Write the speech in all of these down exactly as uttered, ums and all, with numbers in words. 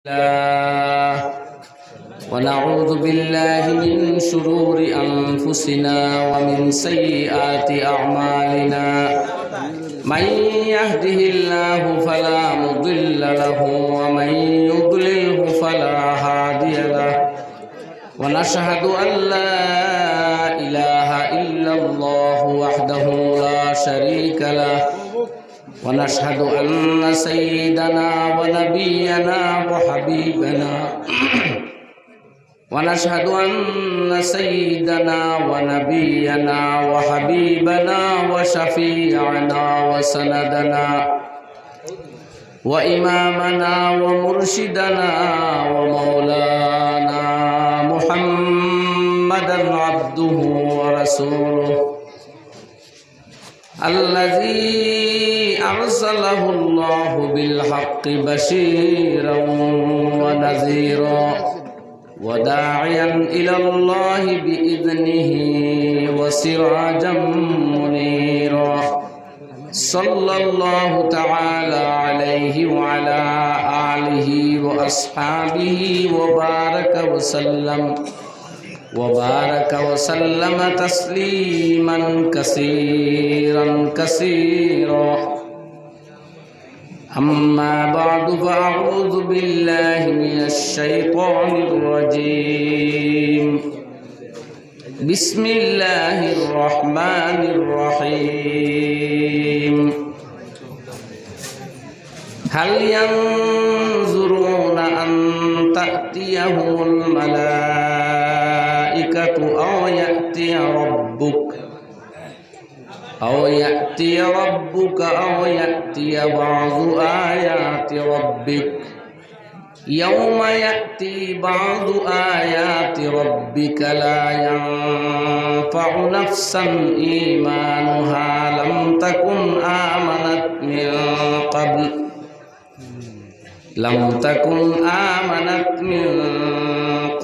الله، ونعوذ بالله من شرور أنفسنا ومن سيئات أعمالنا. من يهده الله فلا مضل له، ومن يضلله فلا هادي له. ونشهد أن لا إله إلا الله وحده لا شريك له، ونشهد أن سيدنا ونبينا وحبيبنا، ونشهد أن سيدنا ونبينا وحبيبنا وشفيعنا وسندنا وإمامنا ومرشدنا ومولانا محمدا عبده ورسوله، الذي أرسله الله بالحق بشيرا ونذيرا، وداعيا إلى الله بإذنه وسراجا منيرا. صلى الله تعالى عليه وعلى آله وأصحابه وبارك وسلم، وبارك وسلم تسليما كثيرا كثيرا. أما بعد، فأعوذ بالله من الشيطان الرجيم. بسم الله الرحمن الرحيم. هل ينظرون أن تأتيهم الملائكة أو يأتي ربك، أو يأتي ربك أو يأتي بعض آيات ربك. يوم يأتي بعض آيات ربك لا ينفع نفسا إيمانها لم تكن آمنت من قبل، لم تكن آمنت من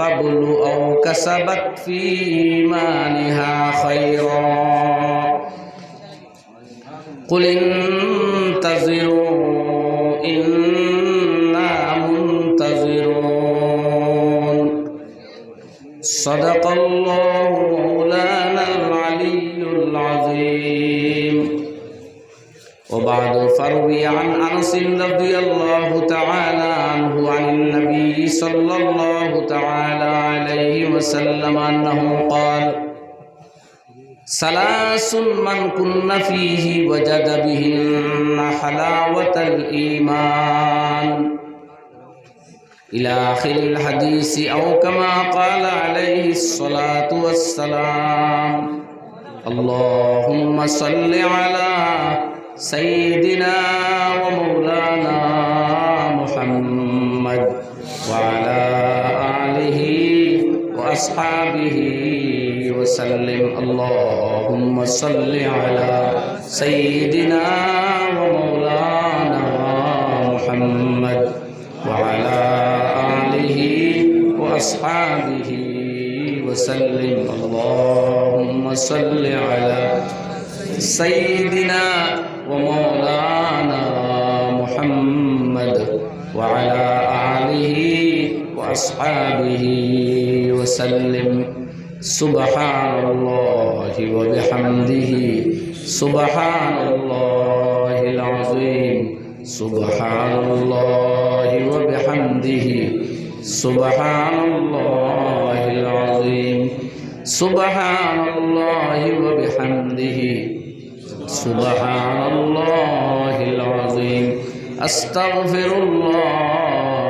قبل أو كسبت في إيمانها خيرا. قل انتظروا إنا منتظرون. صدق الله مولانا العلي العظيم. وبعد، فروي عن أنس رضي الله تعالى عنه عن النبي صلى الله تعالى عليه وسلم أنه قال: ثلاث من كن فيه وجد بهن حلاوة الإيمان، إلى آخر الحديث، أو كما قال عليه الصلاة والسلام. اللهم صل على سيدنا ومولانا محمد وعلى آله وأصحابه وسلم. اللهم صل على سيدنا ومولانا محمد وعلى آله وأصحابه وسلم. اللهم صل على سيدنا ومولانا محمد وعلى آله وأصحابه وسلم. سبحان الله وبحمده، سبحان الله العظيم، سبحان الله وبحمده، سبحان الله العظيم، سبحان الله وبحمده، سبحان الله العظيم. أستغفر الله،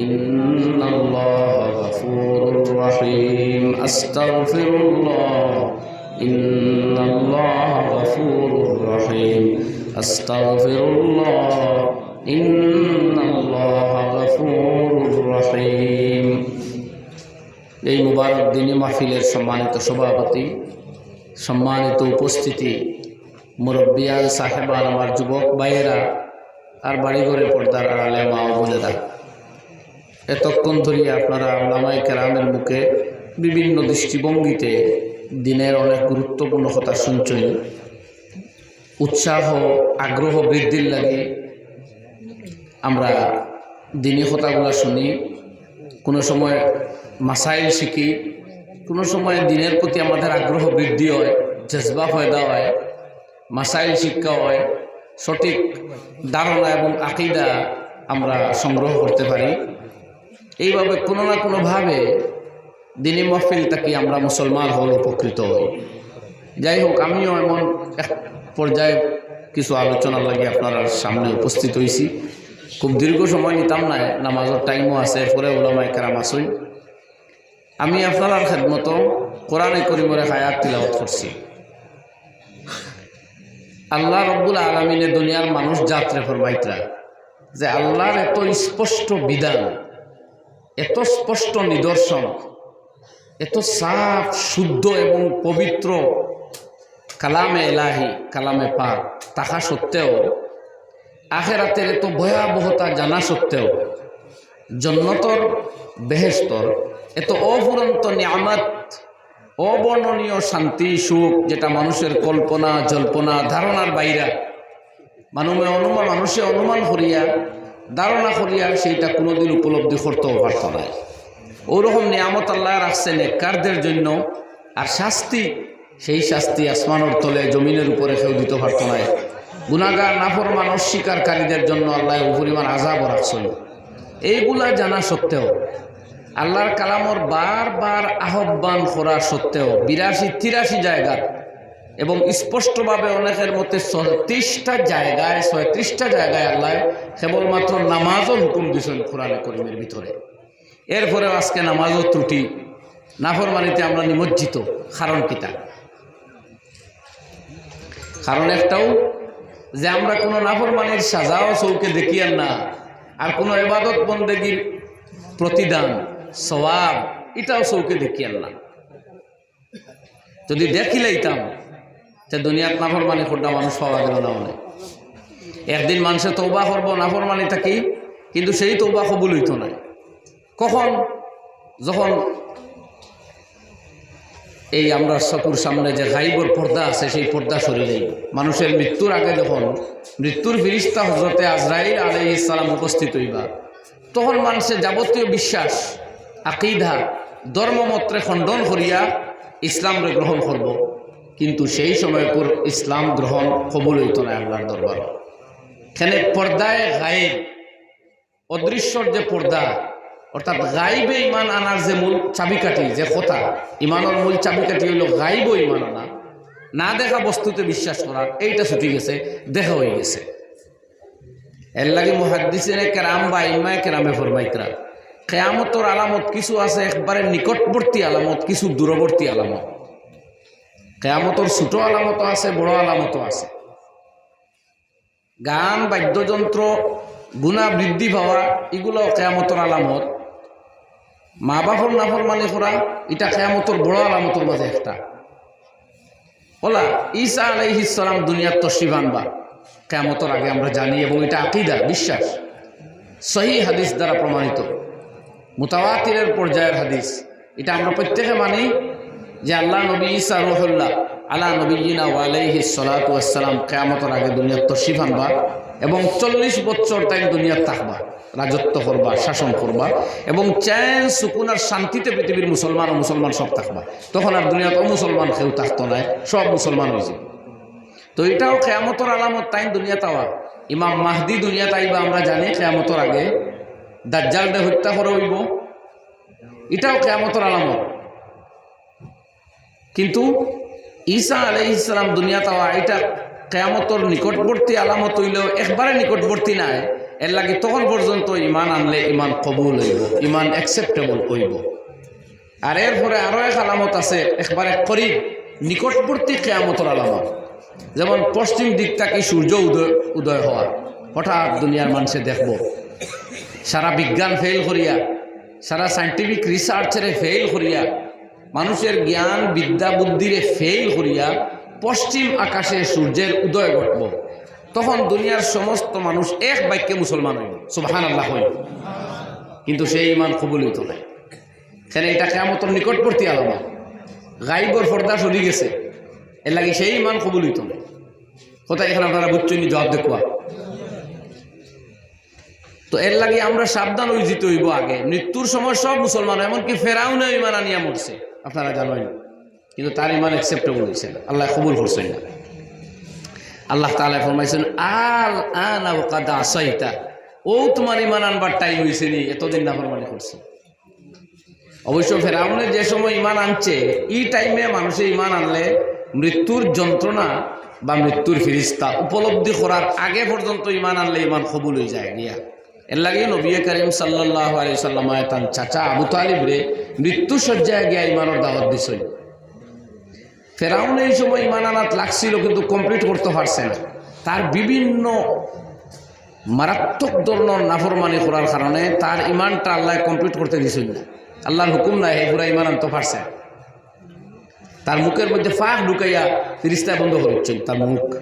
إن الله غفور رحيم. أستغفر الله، إن الله غفور رحيم. أستغفر الله، إن الله غفور رحيم. এই মুবারক দিনী মাহফিলের সম্মানিত সভাপতি, সম্মানিত উপস্থিতি, মুরব্বিয়ান সাহেবান, আমার যুবক ভাইয়েরা, আর বাড়িঘরে পর্দার আড়ালে মা ও বোনেরা, এতক্ষণ ধরিয়া আপনারা উলামায়ে কেরামের মুখে বিভিন্ন দৃষ্টিভঙ্গিতে দ্বীনের অনেক গুরুত্বপূর্ণ কথা শুনছইন। উৎসাহ, আগ্রহ বৃদ্ধির লাগি আমরা দিনী কথাগুলা শুনি, কোনো সময় মাসাইল শিখি, কোনো সময় দিনের প্রতি আমাদের আগ্রহ বৃদ্ধি হয়, জজবা পয়দা হয়, মাসাইল শিক্ষা হয়, সঠিক ধারণা এবং আকিদা আমরা সংগ্রহ করতে পারি। এইভাবে কোনো না কোনোভাবে দিনী মাহফিল থাকি আমরা মুসলমান হল উপকৃত হই। যাই হোক, আমিও এমন এক পর্যায়ে কিছু আলোচনার লাগি আপনারার সামনে উপস্থিত হইছি। খুব দীর্ঘ সময় নিতাম নায়, নামাজর টাইমও আছে, এরপরে ওলামায়ে কেরাম আছইন। আমি আপনারার খেদমতো কোরআনে করিমর এক আয়াত তিলাওয়াত করছি। আল্লাহ রব্বুল আলামিনে দুনিয়ার মানুষ জাতরে ফরমাইতরা যে আল্লাহর এত স্পষ্ট বিধান, এত স্পষ্ট নিদর্শন, এত সাফ, শুদ্ধ এবং পবিত্র কালামে এলাহি, কালামে পাক থাকা সত্ত্বেও, আখেরাতের এত ভয়াবহতা জানা সত্ত্বেও, জন্নতর, বেহেশতর এত অফুরন্ত নিয়ামত, অবর্ণনীয় শান্তি, সুখ, যেটা মানুষের কল্পনা, জল্পনা, ধারণার বাইরা, মানুষে অনুমান, মানুষে অনুমান করিয়া, ধারণা করিয়া সেইটা কোনোদিন উপলব্ধি করতেও পারত না। ওরকম নিয়ামত আল্লাহ রাখছে নেককারদের জন্য, আর শাস্তি, সেই শাস্তি আসমানের তলে, জমিনের উপরে কেউ দিতে পারত না। গুনাহগার, নাফরমান, অস্বীকারীদের জন্য আল্লাহ ও পরিমাণ আযাবও রাখছেন। এইগুলা জানা সত্ত্বেও, আল্লাহর কালামর বারবার আহ্বান করা সত্ত্বেও, বিরাশি তিরাশি জায়গাত এবং স্পষ্টভাবে অনেকের মতে ছত্রিশটা জায়গায়, ছয়ত্রিশটা জায়গায় আল্লাহ কেবলমাত্র নামাজর হুকুম দিয়েছেন কোরআনে করিমের ভিতরে। এরপরেও আজকে নামাজও ত্রুটি, নাফরমানিতে আমরা নিমজ্জিত। কারণ কিতা? কারণ একটাও যে আমরা কোনো নাফরমানির সাজাও চোখে দেখিয়ার না, আর কোনো ইবাদত বন্দেগীর প্রতিদান, সওয়াব, এটাও চোখে দেখিয়ার না। যদি দেখিলাইতাম, তে দুনিয়াত নাফরমানি করতা মানুষ পাওয়া গেল না অনেক। একদিন মানুষে তওবা করবো নাফরমানি থাকি, কিন্তু সেই তওবা কবুল হইতো না। কখন? যখন এই আমরা চকুর সামনে যে গাইবর পর্দা আছে, সেই পর্দা সরে যাইব। মানুষের মৃত্যুর আগে যখন মৃত্যুর ফিরিস্তা হজরতে আজরাইল আলাইহিস সালাম উপস্থিত হইবা, তখন মানুষের যাবতীয় বিশ্বাস, আকিদা, ধর্মমতরে খণ্ডন করিয়া ইসলামরে গ্রহণ করব, কিন্তু সেই সময়কুর ইসলাম গ্রহণ কবুল হইতো না আল্লাহর দরবার। এখানে পর্দায় গায়েব, অদৃশ্যর যে পর্দা, অর্থাৎ গাইবে ইমান আনার যে মূল চাবিকাঠি, যে কথা, ইমানর মূল চাবিকাঠি হইল গাইব ইমান আনা, না দেখা বস্তুতে বিশ্বাস করার, এইটা ছুটি গেছে, দেখা হয়ে গেছে। এর লাগি মুহাদ্দিসিনে কেরাম বা আইম্মায়ে কেরামে ফরমাইতরা, কেয়ামতর আলামত কিছু আছে একবারে নিকটবর্তী আলামত, কিছু দূরবর্তী আলামত। কেয়ামতর ছোট আলামতও আছে, বড় আলামতও আছে। গান, বাদ্যযন্ত্র, গুনাহ বৃদ্ধি পাওয়া, এগুলাও কেয়ামতর আলামত। মা বাপর নাফরমানি করা, এটা কেয়ামতর বড় আলামতর মাঝে একটা। ওলা, ঈসা আলাইহিস সালাম দুনিয়াত তশরিফ আনবা কেয়ামতর আগে, আমরা জানি, এবং এটা আকিদা, বিশ্বাস। সহি হাদিস দ্বারা প্রমাণিত, মুতাওয়াতিরের পর্যায়ের হাদিস। এটা আমরা প্রত্যেকে মানি যে আল্লাহ নবী ঈসা রুহুল্লাহ আলা নবিয়্যিনা ওয়া আলাইহিস সালাতু ওয়াস সালাম কিয়ামতর আগে দুনিয়াত তশরিফ আনবা এবং চল্লিশ বছর তাইন দুনিয়াত থাকবা, রাজত্ব করবা, শাসন করবা এবং চ্যান সুকুন আর শান্তিতে পৃথিবীর মুসলমান ও মুসলমান সব থাকবা। তখন আর দুনিয়াত অমুসলমান কেউ থাকতো নায়, সব মুসলমান হইছে। তো এটাও কিয়ামতর আলামত, তাইন দুনিয়াত আওয়া। ইমাম মাহদি দুনিয়াত আইবা, আমরা জানি কিয়ামতর আগে। দাজ্জালরে হত্যা করা হইব, এটাও কিয়ামতর আলামত। কিন্তু ঈসা আলাইহিস সালাম দুনিয়াত আওয়া, এটা কিয়ামতর নিকটবর্তী আলামত হইলেও একবারে নিকটবর্তী নায়। এর লাগি তখন পর্যন্ত ইমান আনলে ইমান কবুল হইব, ইমান acceptable হইব। আর এরপরে আরো এক আলামত আছে, একবারে করিব, নিকটবর্তী কিয়ামতর আলামত। যেমন পশ্চিম দিক থাকি সূর্য উদয়, উদয় হওয়া, হঠাৎ দুনিয়ার মানুষে দেখব। সারা বিজ্ঞান ফেল করিয়া, সারা scientific research রে ফেল করিয়া, মানুষের জ্ঞান, বিদ্যা, বুদ্ধিরে ফেল করিয়া পশ্চিম আকাশে সূর্যের উদয় ঘটব। তখন দুনিয়ার সমস্ত মানুষ এক বাক্যে মুসলমান হইব, সুবহানাল্লাহ হইব, কিন্তু সেই ইমান কবুল হইতো না। কেনে? এটা কিয়ামতর নিকটবর্তী আলামত, গাইবর পর্দা সরি গেছে, এর লাগি সেই ইমান কবুল হইতো না। কথা এখানে আপনারা বুঝছইন নি? জবাব দেখবা। তো এর লাগি আমরা সাবধান অইযিতে অইবো আগে। মৃত্যুর সময় সব মুসলমান, এমনকি ফেরাউনেও ইমান আনিয়া মরছে, আপনারা জানইন, কিন্তু তার ইমান acceptable অইছে না, আল্লায় কবুল করছইন না। আল্লাহ তাআলায় ফরমাইছইন, "আল আনা ওয়া কাদ আসাইতা", অউ তুমার ইমান আনবার time অইছে নি, এতদিন নাফরমানি করছো। অবশ্য ফেরাউনে যে সময় ইমান আনছে, ই time-এ মানুষে ইমান আনলে মৃত্যুর যন্ত্রণা বা মৃত্যুর ফিরিস্তা উপলব্ধি করার আগে পর্যন্ত ইমান আনলে ইমান কবুল অইযায় গিয়া। এর লাগি নবী করিম সাল্লাল্লাহু আলাইহি ওয়াসাল্লাম তান চাচা আবু তালিবরে মৃত্যু শয্যায় গিয়া ইমানর দাওয়াত দিছইন। ফেরাউনে ই সময় ইমান আনাত লাগছিল, কিন্তু complete করতো পারছে না। তার বিভিন্ন মারাত্মক ধরনর নাফরমানি করার কারণে তার ইমানটা আল্লায় complete করতে দিছইন না। আল্লাহর হুকুম নাই, হে পুরা ইমান আনতো পারছে না। তার মুখর মধ্যে ফাঁক ঢুকাইয়া ফিরিস্তায় বন্ধ করিছইন তার মুখ।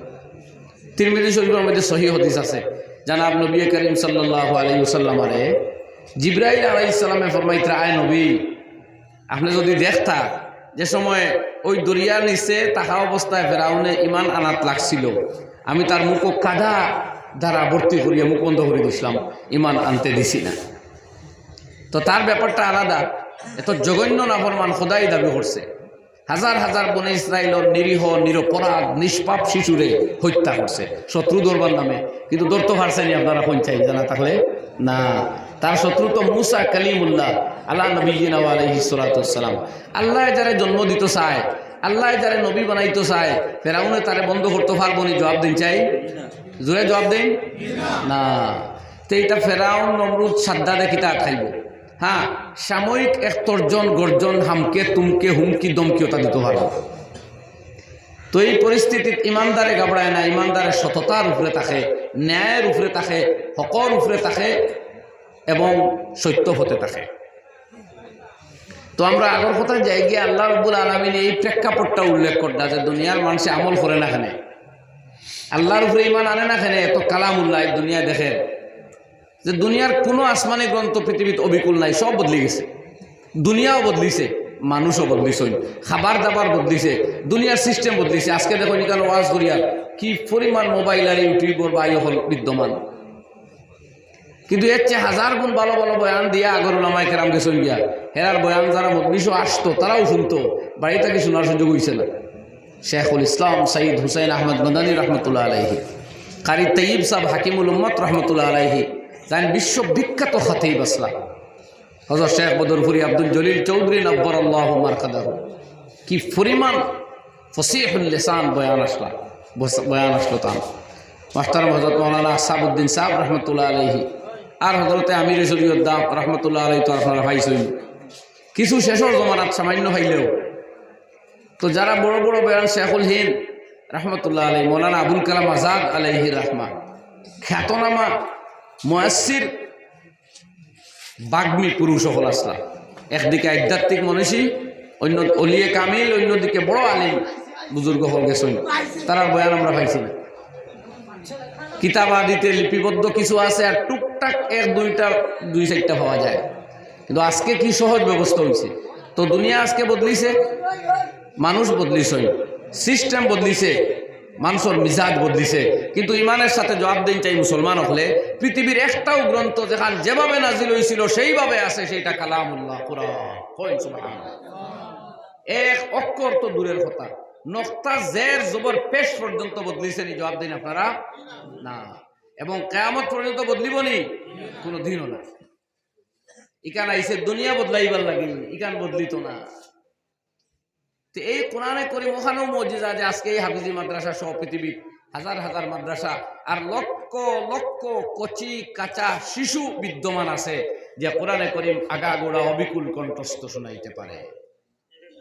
তিরমিজি শরীফর মধ্যে সহিহ হাদিস আছে, জনাব নবী করিম সাল্লাল্লাহু আলাইহি ওয়াসাল্লামরে জিব্রাইল আলাইহিস সালামে ফরমাইতরা, "আয় নবী, আপনে যুদি দেখতা, যে সময় অউ দরিয়ার নিচে থাকা অবস্থায় ফেরাউনে ইমান আনাত লাগছিল, আমি তার মুখো কাদা দ্বারা ভর্তি করিয়া মুখ বন্ধ করি দিছলাম, ইমান আনতে দিছি না।" তো তার ব্যাপারটা আলাদা। এত জঘন্য নাফরমান খোদাই দাবি করছে, হাজার হাজার বনে ইসরাইলর নিরীহ, নিরপরাধ, নিষ্পাপ শিশুরে হত্যা করছে শত্রু ধরবার নামে, কিন্তু ধরতো পারছে নি। আপনারা কইন চাই, জানা থাকলে না, তার শত্রু তো মুসা কালিমুল্লাহ আলা নবিয়্যিনা ওয়া আলাইহিস সালাতু ওয়াস সালাম। আল্লায় যারে জন্ম দিতো চায়, আল্লায় যারে নবী বানাইতো চায়, ফেরাউনে তারে বন্ধ করতো পারবো নি? জবাব দেইন চাই, জোরে জবাব দেইন না। তে ইটা ফেরাউন, নমরুদ, সাদ্দাদে কিতা আটকাইবো? হ্যাঁ, সাময়িক এক তর্জন গর্জন, হামকে তুমকে, হুমকি ধমকি ওটা দিতো পারবো। তো এই পরিস্থিতিত ইমানদারে ঘাবড়ায় না, ইমানদারে সততার উপরে থাকে, ন্যায়ের উপরে থাকে, হকর উপরে থাকে এবং সত্য পথে থাকে। তো আমরা আগর কথায় যাই গিয়া, আল্লাহ রাব্বুল আলামিন এই প্রেক্ষাপটটা উল্লেখ কররা যে দুনিয়ার মানুষে আমল করে না কেনে, আল্লাহর উপরে ইমান আনে না কেনে, এত কালামুল্লাহ এই দুনিয়ায় দেখের যে দুনিয়ার কোনো আসমানি গ্রন্থ পৃথিবীত অবিকল নাই, সব বদলি গেছে। দুনিয়াও বদলিছে, মানুষও বদলিছইন, খাবার দাবার বদলিছে, দুনিয়ার system বদলিছে। আজকে দেখইন ইখান ওয়াজ করিয়ার কি পরিমাণ mobile আর YouTube-র বাই অকল বিদ্যমান। কিন্তু এর চেয়ে হাজার গুণ ভালো ভালো বয়ান দিয়া আগর উলামায়ে কেরাম গেছইন গিয়া। হেরার বয়ান যারা মজলিসো আসতো, তারাও শুনতো, বাড়ি থাকি শোনার সুযোগ অইছে না। শেখুল ইসলাম সৈয়দ হুসাইন আহমদ মাদানী রহমতুল্লাহ আলাইহি, কারি তৈয়ব সাহেব হাকিমুল উম্মত রহমতুল্লাহ আলাইহি, তাইন বিশ্ববিখ্যাত খতিব আছলা। হযরত শেখ বদরপুরি আব্দুল জলিল চৌধুরী নব্বরাল্লাহু মারকাদাহু, কি পরিমাণ ফসিহুল লিসান বয়ান আছলা, বস-, বয়ান আছলো তান। মুহতারাম হযরত মাওলানা আসাবউদ্দিন সাহেব রহমতুল্লাহ আলাইহি, আর হযরতে আমিরে শরীয়ত দাম রহমতুল্লাহ আলাইহি তো আপনারা পাইছইন। কিছু শেষর জমানাত সামান্য পাইলেও, তো যারা বড় বড় বয়ান, শেখুল হিন্দ রহমতুল্লাহ আলাইহি, মৌলানা আবুল কালাম আজাদ আলাইহি রহমা, খ্যাতনামা মুয়াসসির বাগ্মী পুরুষ অকল আছলা। একদিকে আধ্যাত্মিক মনীষী, অন্য অলিয়ে কামিল, অন্যদিকে বড় আলিম বুজুর্গ অকল গেছইন, তারার বয়ান আমরা পাইছি না। কিতাবাদিতে লিপিবদ্ধ কিছু আছে, আর টুকটাক এক দুইটা, দুই চাইরটা পাওয়া যায়। কিন্তু আজকে কি সহজ ব্যবস্থা অইছে। তো দুনিয়া আজকে বদলিছে, মানুষ বদলিছইন, system বদলিছে, মানুষর মিজাজ বদলিছে, কিন্তু ইমানের সাথে জবাব দেইন চাই মুসলমান অকলে, পৃথিবীর একটাও গ্রন্থ যেখান যেভাবে নাজিল অইছিল সেইভাবে আছে, সেইটা কালামুল্লাহ, কোরআন। কইন সুবহানাল্লাহ। এক অক্ষর তো দূরের কথা, নক্তা জের জবর পেশ পর্যন্ত বদলিছে নি? জবাব দেইন আপনারা, না। এবং কিয়ামত পর্যন্ত বদলিবো নি? কোনোদিনও না। ইখান আইছে দুনিয়া বদলাইবার লাগি, ইখান বদলিতো না। তো এই কোরআনে করিম অখানও মুজিজা যে আজকে এই হাফিজি মাদ্রাসা সহ পৃথিবীর হাজার হাজার মাদ্রাসা আর লক্ষ লক্ষ কচি কাঁচা শিশু বিদ্যমান আছে যে কোরআনে করিম আগাগোড়া অবিকল কণ্ঠস্থ শোনাইতে পারে।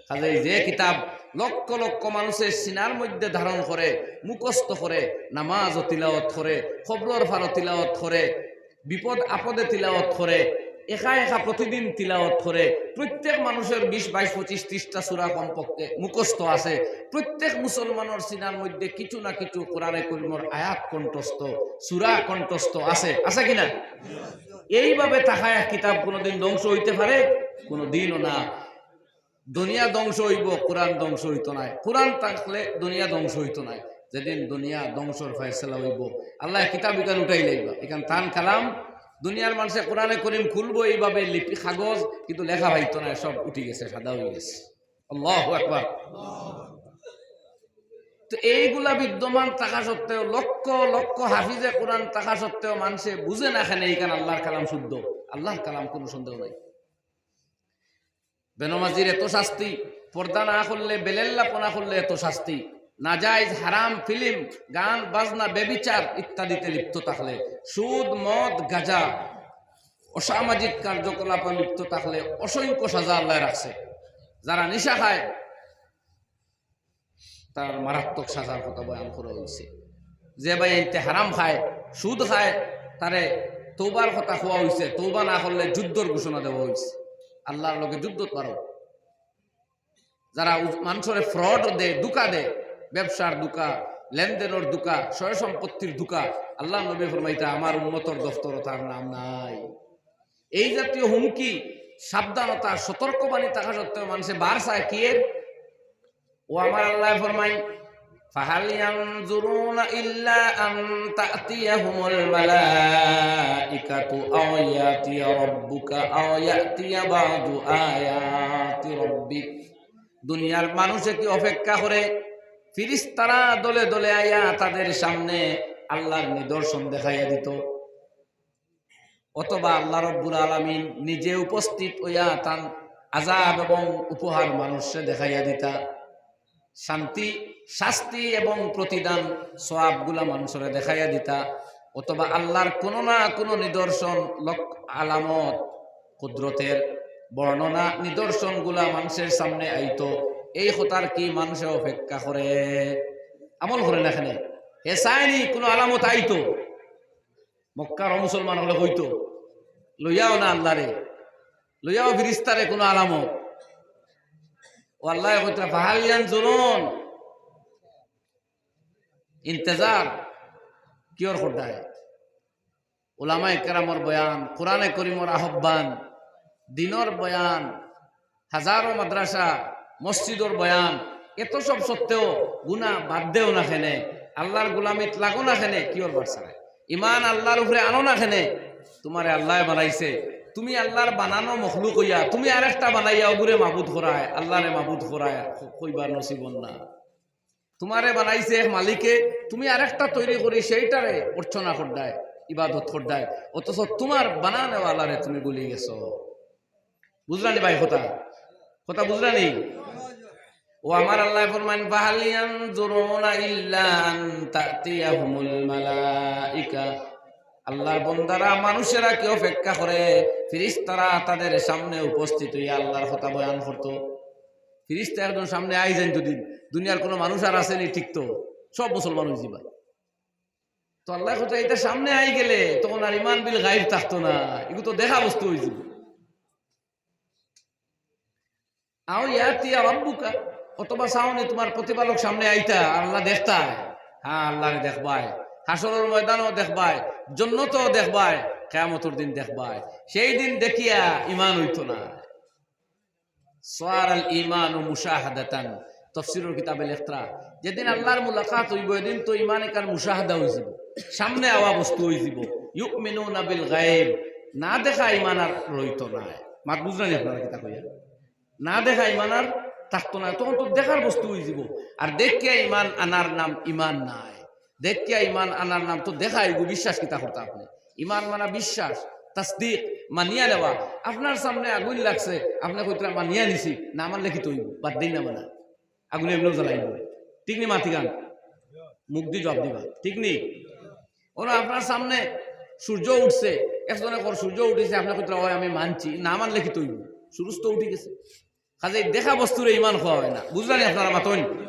কাজেই যে কিতাব লক্ষ লক্ষ মানুষের সিনার মধ্যে ধারণ করে, মুখস্থ করে, নামাজও তিলাওয়াত করে, কবরর ফারো তিলাওয়াত করে, বিপদ আপদে তিলাওয়াত করে, একা একা প্রতিদিন তিলাওয়াত করে, প্রত্যেক মানুষের বিশ, বাইশ, পঁচিশ, ত্রিশটা সূরা কমপক্ষে মুখস্থ আছে। প্রত্যেক মুসলমানের সিনার মধ্যে কিছু না কিছু কোরআনে করিমর আয়াত কণ্ঠস্থ, সূরা কণ্ঠস্থ আছে, আছে কি না? এইভাবে থাকা এক কিতাব কোনোদিন ধ্বংস অইতে পারে? কোনোদিনও না। দুনিয়া ধ্বংস অইবো, কোরআন ধ্বংস অইতো নায়। কোরআন থাকলে দুনিয়া ধ্বংস অইতো নায়। যেদিন দুনিয়া ধ্বংসর ফয়সালা অইবো, আল্লায় কিতাব ইখান উঠাইলাইবা, ইখান তান কালাম, দুনিয়ার মানষে কোরআনে করিম খুলবো এইভাবে লিপি কাগজ, কিন্তু লেখা পাইতো না, সব উঠি গেছে, সাদা অই গেছে। আল্লাহু আকবার। তো এইগুলা বিদ্যমান থাকা সত্ত্বেও, লক্ষ লক্ষ হাফিজে কোরআন থাকা সত্ত্বেও মানষে বুঝে না কেনে ইখান আল্লাহর কালাম শুদ্ধ। আল্লাহর কালাম, কোনো সন্দেহ নাই। বেনমাজির এত শাস্তি, পর্দা না করলে, বেলেল্লাপনা করলে এত শাস্তি, নাজায়েজ হারাম ফিল্ম, গান বাজনা, ব্যভিচার ইত্যাদিতে লিপ্ত থাকলে, সুদ, মদ, গাঁজা, অসামাজিক কার্যকলাপে লিপ্ত থাকলে অসংখ্য সাজা আল্লায় রাখছে। যারা নিশা খায়, তার মারাত্মক সাজার কথা বয়ান করা অইছে। যে ভাইয়াইন্তে হারাম খায়, সুদ খায়, তারে তওবার কথা কওয়া অইছে, তওবা না করলে যুদ্ধর ঘোষণা দেওয়া অইছে, আল্লাহর লগে যুদ্ধত পারো। যারা উজ-, মানষরে ফ্রড দে, ধোঁকা দে, ব্যবসার ধোঁকা, লেনদেনর ধোঁকা, সয় সম্পত্তির ধোঁকা, আল্লাহর নবী ফরমাইতা, "আমার উম্মতর দফতরো তার নাম নাই।" এই জাতীয় হুমকি, সাবধানতা, সতর্কবাণী থাকা সত্ত্বেও মানষে বার চায় কিয়ের? ও আমার আল্লায় ফরমাইন, "فهل ينظرون إلا أن تأتيهم الملائكة أو يأتي ربك أو يأتي بعض آيات ربك।" দুনিয়ার মানষে কি অপেক্ষা করে ফিরিস্তারা দলে দলে আইয়া তাদের সামনে আল্লাহর নিদর্শন দেখাইয়া দিতো? অথবা আল্লাহ রব্বুল আলামিন নিজে উপস্থিত অইয়া তান আযাব এবং উপহার মানষরে দেখাইয়া দিতা, শান্তি, শাস্তি এবং প্রতিদান, সওয়াবগুলা মানষরে দেখাইয়া দিতা, অথবা আল্লাহর কোনো না কোনো নিদর্শন, লক-, আলামত, কুদরতের বর্ণনা, নিদর্শনগুলা মানষর সামনে আইতো, এই কথার কি মানষে অপেক্ষা করে? আমল করে না কেনে? হে চায়নি কোনো আলামত আইতো? মক্কার মুসলমান অকলে কইতো, "লইয়াও না আল্লাহরে, লইয়াও ফিরিস্তারে কোনো আলামত।" ও আল্লায় কইতরা, "ফাহাল ইয়ানজুরুন?" ইন্তেজার কিওর কররায়? উলামায়ে কেরামর বয়ান, কোরআনে করিমর আহ্বান, দ্বীনর বয়ান, হাজারো মাদ্রাসা, মসজিদর বয়ান, এত সব সত্ত্বেও গুনা বাদ দেও না কেনে, আল্লাহর গোলামিত লাগো না কেনে, কিওর বার চায়? ইমান আল্লাহর উপরে আনো না কেনে? তুমারে আল্লায় বানাইছে, তুমি আল্লাহর বানানো মখলুক অইয়া তুমি আরেকটা বানাইয়া অগুরে মাবুদ করায়, আল্লাহরে মাবুদ করায়, কইবার নসিব অর না। তুমারে বানাইছে এক মালিকে, তুমি আরেকটা তৈরি করি সেইটারে অর্চনা কররায়, ইবাদত কররায়, অথচ তুমার বানানেওয়ালারে তুমি ভুলি গেছো। বুঝরানি ভাই কথা? কথা বুঝরানি? ও আমার আল্লায় ফরমাইন, "ফাহাল ইয়ানজুরুনা ইল্লা আন তা'তিয়াহুমুল মালাইকা।" আল্লাহর বন্দারা, মানুষেরা কি অপেক্ষা করে ফিরিস্তারা তাদের সামনে উপস্থিত অইয়া আল্লাহর কথা বয়ান করতো? ফিরিস্তা একজন সামনে আই যাইন যদি, দুনিয়ার কোনো মানুষ আর আছেনি টিকতো? সব মুসলমান অইযিবা। তো আল্লায় কইতা, ইতা সামনে আই গেলে তখন আর ইমান বিল গাইব থাকতো না, ইগু তো দেখা বস্তু অইযিবো। আও ইয়াতিয়া রাব্বুকা, অথবা চাওনি তুমার প্রতিপালক সামনে আইতা, আল্লাহ দেখতা। হ্যাঁ, আল্লাহরে দেখবায়, হাশরর ময়দানও দেখবায়, জন্নতও দেখবায়, কিয়ামতর দিন দেখবায়। সেই দিন দেখিয়া ইমান অইতো না। সারাল ইমানু মুশাহাদাতান। তফসিরর কিতাবে লেখরা, যেদিন আল্লাহর মুলাকাত অইবো, এদিন তো ইমান ইকান মুশাহাদা অইযিবো, সামনে আওয়া বস্তু অইযিবো। ইউমিনুনা বিল গায়ব, না দেখা ইমান আর রইতো নায়। মাত বুঝরানি আপনারা কিতা কইয়ার? না দেখা ইমান আর থাকতো নায়, তখন তো দেখার বস্তু অইযিবো। আর দেখিয়া ইমান আনার নাম ইমান নায়। দেখিয়া ইমান আনার নাম তো দেখা, ইগু বিশ্বাস কিতা করতা আপনে? ইমান মানা বিশ্বাস, তাসদিক, মানিয়া নেওয়া। আপনার সামনে আগুইন লাগছে, আপনে কইতরা মানিয়া নিছি, না মানলে কিতা অইবো? বাদ দেইন না মানা, আগুনে এমনেও জ্বালাইবো। ঠিক নি মাতিগান? মুখদি জবাব দিবা, ঠিক নি? অনো আপনার সামনে সূর্য উঠছে, একজনে কর সূর্য উঠিছে, আপনে কইতরা, "অয় আমি মানছি", না মানলে কিতা অইবো? সূর্য তো উঠি গেছে। কাজেই দেখা বস্তুরে ইমান কওয়া অয় না। বুঝরানি আপনারা মাতইন?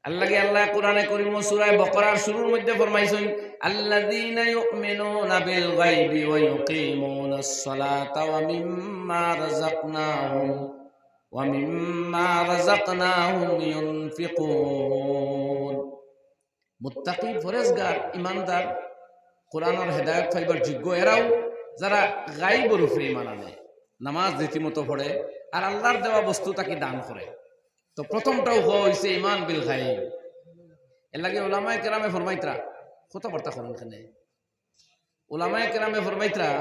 আল্লাহ কি আল্লাহ কোরআনে করিম সূরা বাকারার শুরুর মধ্যে ফরমাইছইন, "আল্লাযীনা ইউমিনুনা বিল গায়বি ওয়া ইউকিমুনাস সালাতা ওয়া মিম্মা রাযাকনাহুম, ওয়া মিম্মা রাযাকনাহুম ইউনফিকুন।" মুত্তাকি, পরেজগার, ইমানদার, কোরআনর হেদায়েত পাইবার যোগ্য এরাউ, যারা গাইবর উপরে ইমান আনে, নামাজ রীতিমতো পড়ে, আর আল্লাহর দেওয়া বস্তু তাকে দান করে। তো প্রথমটাউ অইছে ইমান বিল গাইব। এরলাগি উলামায়ে কেরামে ফরমাইতরা, কথাবার্তা করইন কেনে? উলামায়ে কেরামে ফরমাইতরা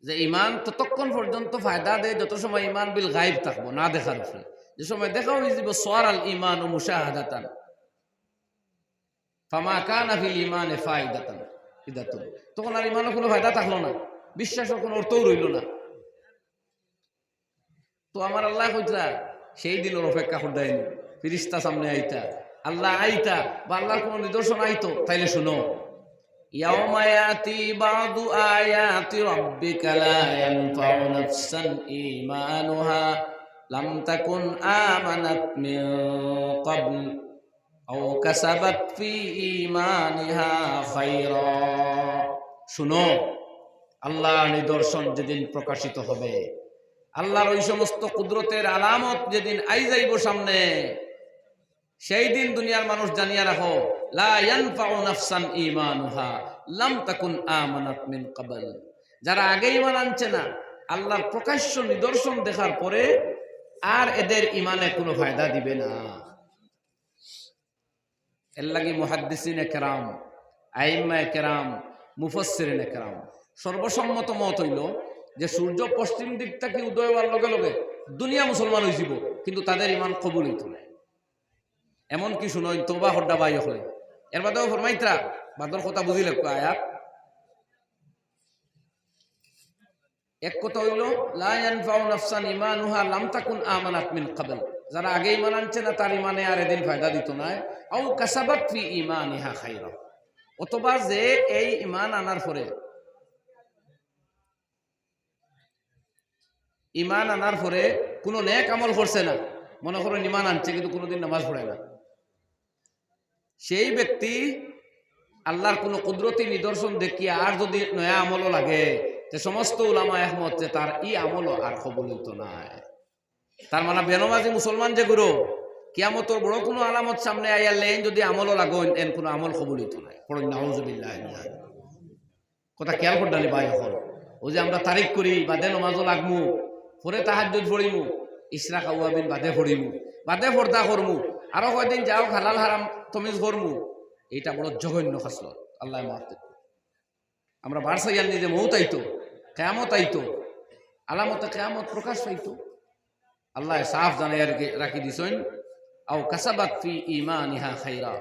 যে ইমান ততক্ষণ পর্যন্ত ফায়দা দেয় যত সময় ইমান বিল গাইব থাকবো, না দেখার উপরে। যে সময় দেখা অইযিবো, সারাল ইমানু মুশাহাদাতান, ফামা কানা ফিল ইমানে ফাইদাতান, ইদাতুন, তখন আর ইমানও কুনু ফায়দা থাকলো না, বিশ্বাসও কুনু অর্থও রইলো না। তো আমার আল্লায় কইতরা, সেই দিনর অপেক্ষা করতাইন, ফিরিস্তা সামনে আইতা, আল্লাহ আইতা, বা আল্লাহর কুনু নিদর্শন আইতো, তাইলে হুনো। ইয়াউমা ইয়াতি বাদু আয়াতি রাব্বিকা লা ইয়ানফাউ নাফসান ঈমানুহা লাম তাকুন আমানাত মিন ক্বাবল আও কাসাবাত ফি ঈমানিহা খায়রা। হুনো, আল্লাহর নিদর্শন যেদিন প্রকাশিত হবে, আল্লাহর ওই সমস্ত কুদরতের আলামত যেদিন আই যাইবো সামনে, সেই দিন দুনিয়ার মানুষ জানিয়া রাখো, লা ইয়ানফাউ নাফসান ঈমানুহা লাম তাকুন আমানাত মিন ক্বাবল। যারা আগে ইমান আনছে না, আল্লাহর প্রকাশ্য নিদর্শন দেখার পরে আর এদের ইমানে কুনু ফায়দা দিবে না। এর লাগি মুহাদ্দিসিনে কেরাম, আইম্মায়ে কেরাম, মুফাসসিরিনে কেরাম সর্বসম্মত মত অইলো যে সূর্য পশ্চিম দিক থাকি উদয় অওয়ার লগে লগে দুনিয়া মুসলমান অইযিবো, কিন্তু তাদের ইমান কবুল অইতো নায়। এমনকি হুনইন, তওবা করতা ভাই অকলে, এর বাদেও ফরমাইতরা, বাদর কথা বুঝিলাউক্কা আয়াত। এক কথা অইলো, লা ইয়ানফাউ নাফসান ঈমানুহা লাম তাকুন আমানাত মিন ক্বাবল। যারা আগে ইমান আনছে না, তার ইমানে আর এদিন ফায়দা দিতো নায়। আও কাসাবাত ফি ঈমানিহা খায়রা, অথবা যে এই ইমান আনার পরে, ইমান আনার পরে কুনু নেক আমল করছে না, মনে করো ইমান আনছে কিন্তু কুনুদিন নামাজ পড়ে না, সেই ব্যক্তি আল্লাহর কুনু কুদরতি নিদর্শন দেখিয়া আর যুদি নয়া আমলও লাগে, তে সমস্ত উলামা একমত যে তার ই আমলও আর কবুল অইতো নায়। তার মানে বেনমাজি মুসলমান যেগুইন, কিয়ামতর বড় কুনু আলামত সামনে আইয়ার লেইন যুদি আমলও লাগইন, এন কুনু আমল কবুল অইতো নায়। পড়ইন নাউজুবিল্লাহ। কথা খেয়াল করছনি ভাই অকল? অউ যে আমরা তারিখ করি, বাদে নমাজও লাগমু, পরে তাহাজ্জুদ পড়িমু, ইশরাক আওয়াবিন বাদে পড়িমু, বাদে পর্দা করমু, আরো কয়দিন যাউক হালাল হারাম তমিজ করমু, ইটা বড় জঘন্য খাসলত, আল্লায় মাফ দেউক। আমরা বার চাইয়ার নি যে মউত আইতো, কিয়ামত আইতো, আলামতে কিয়ামত প্রকাশ পাইতো। আল্লায় সাফ জানাইয়া রাখি, রাখি দিছইন, "আও কাসাবাত ফি ঈমানিহা খায়রা।"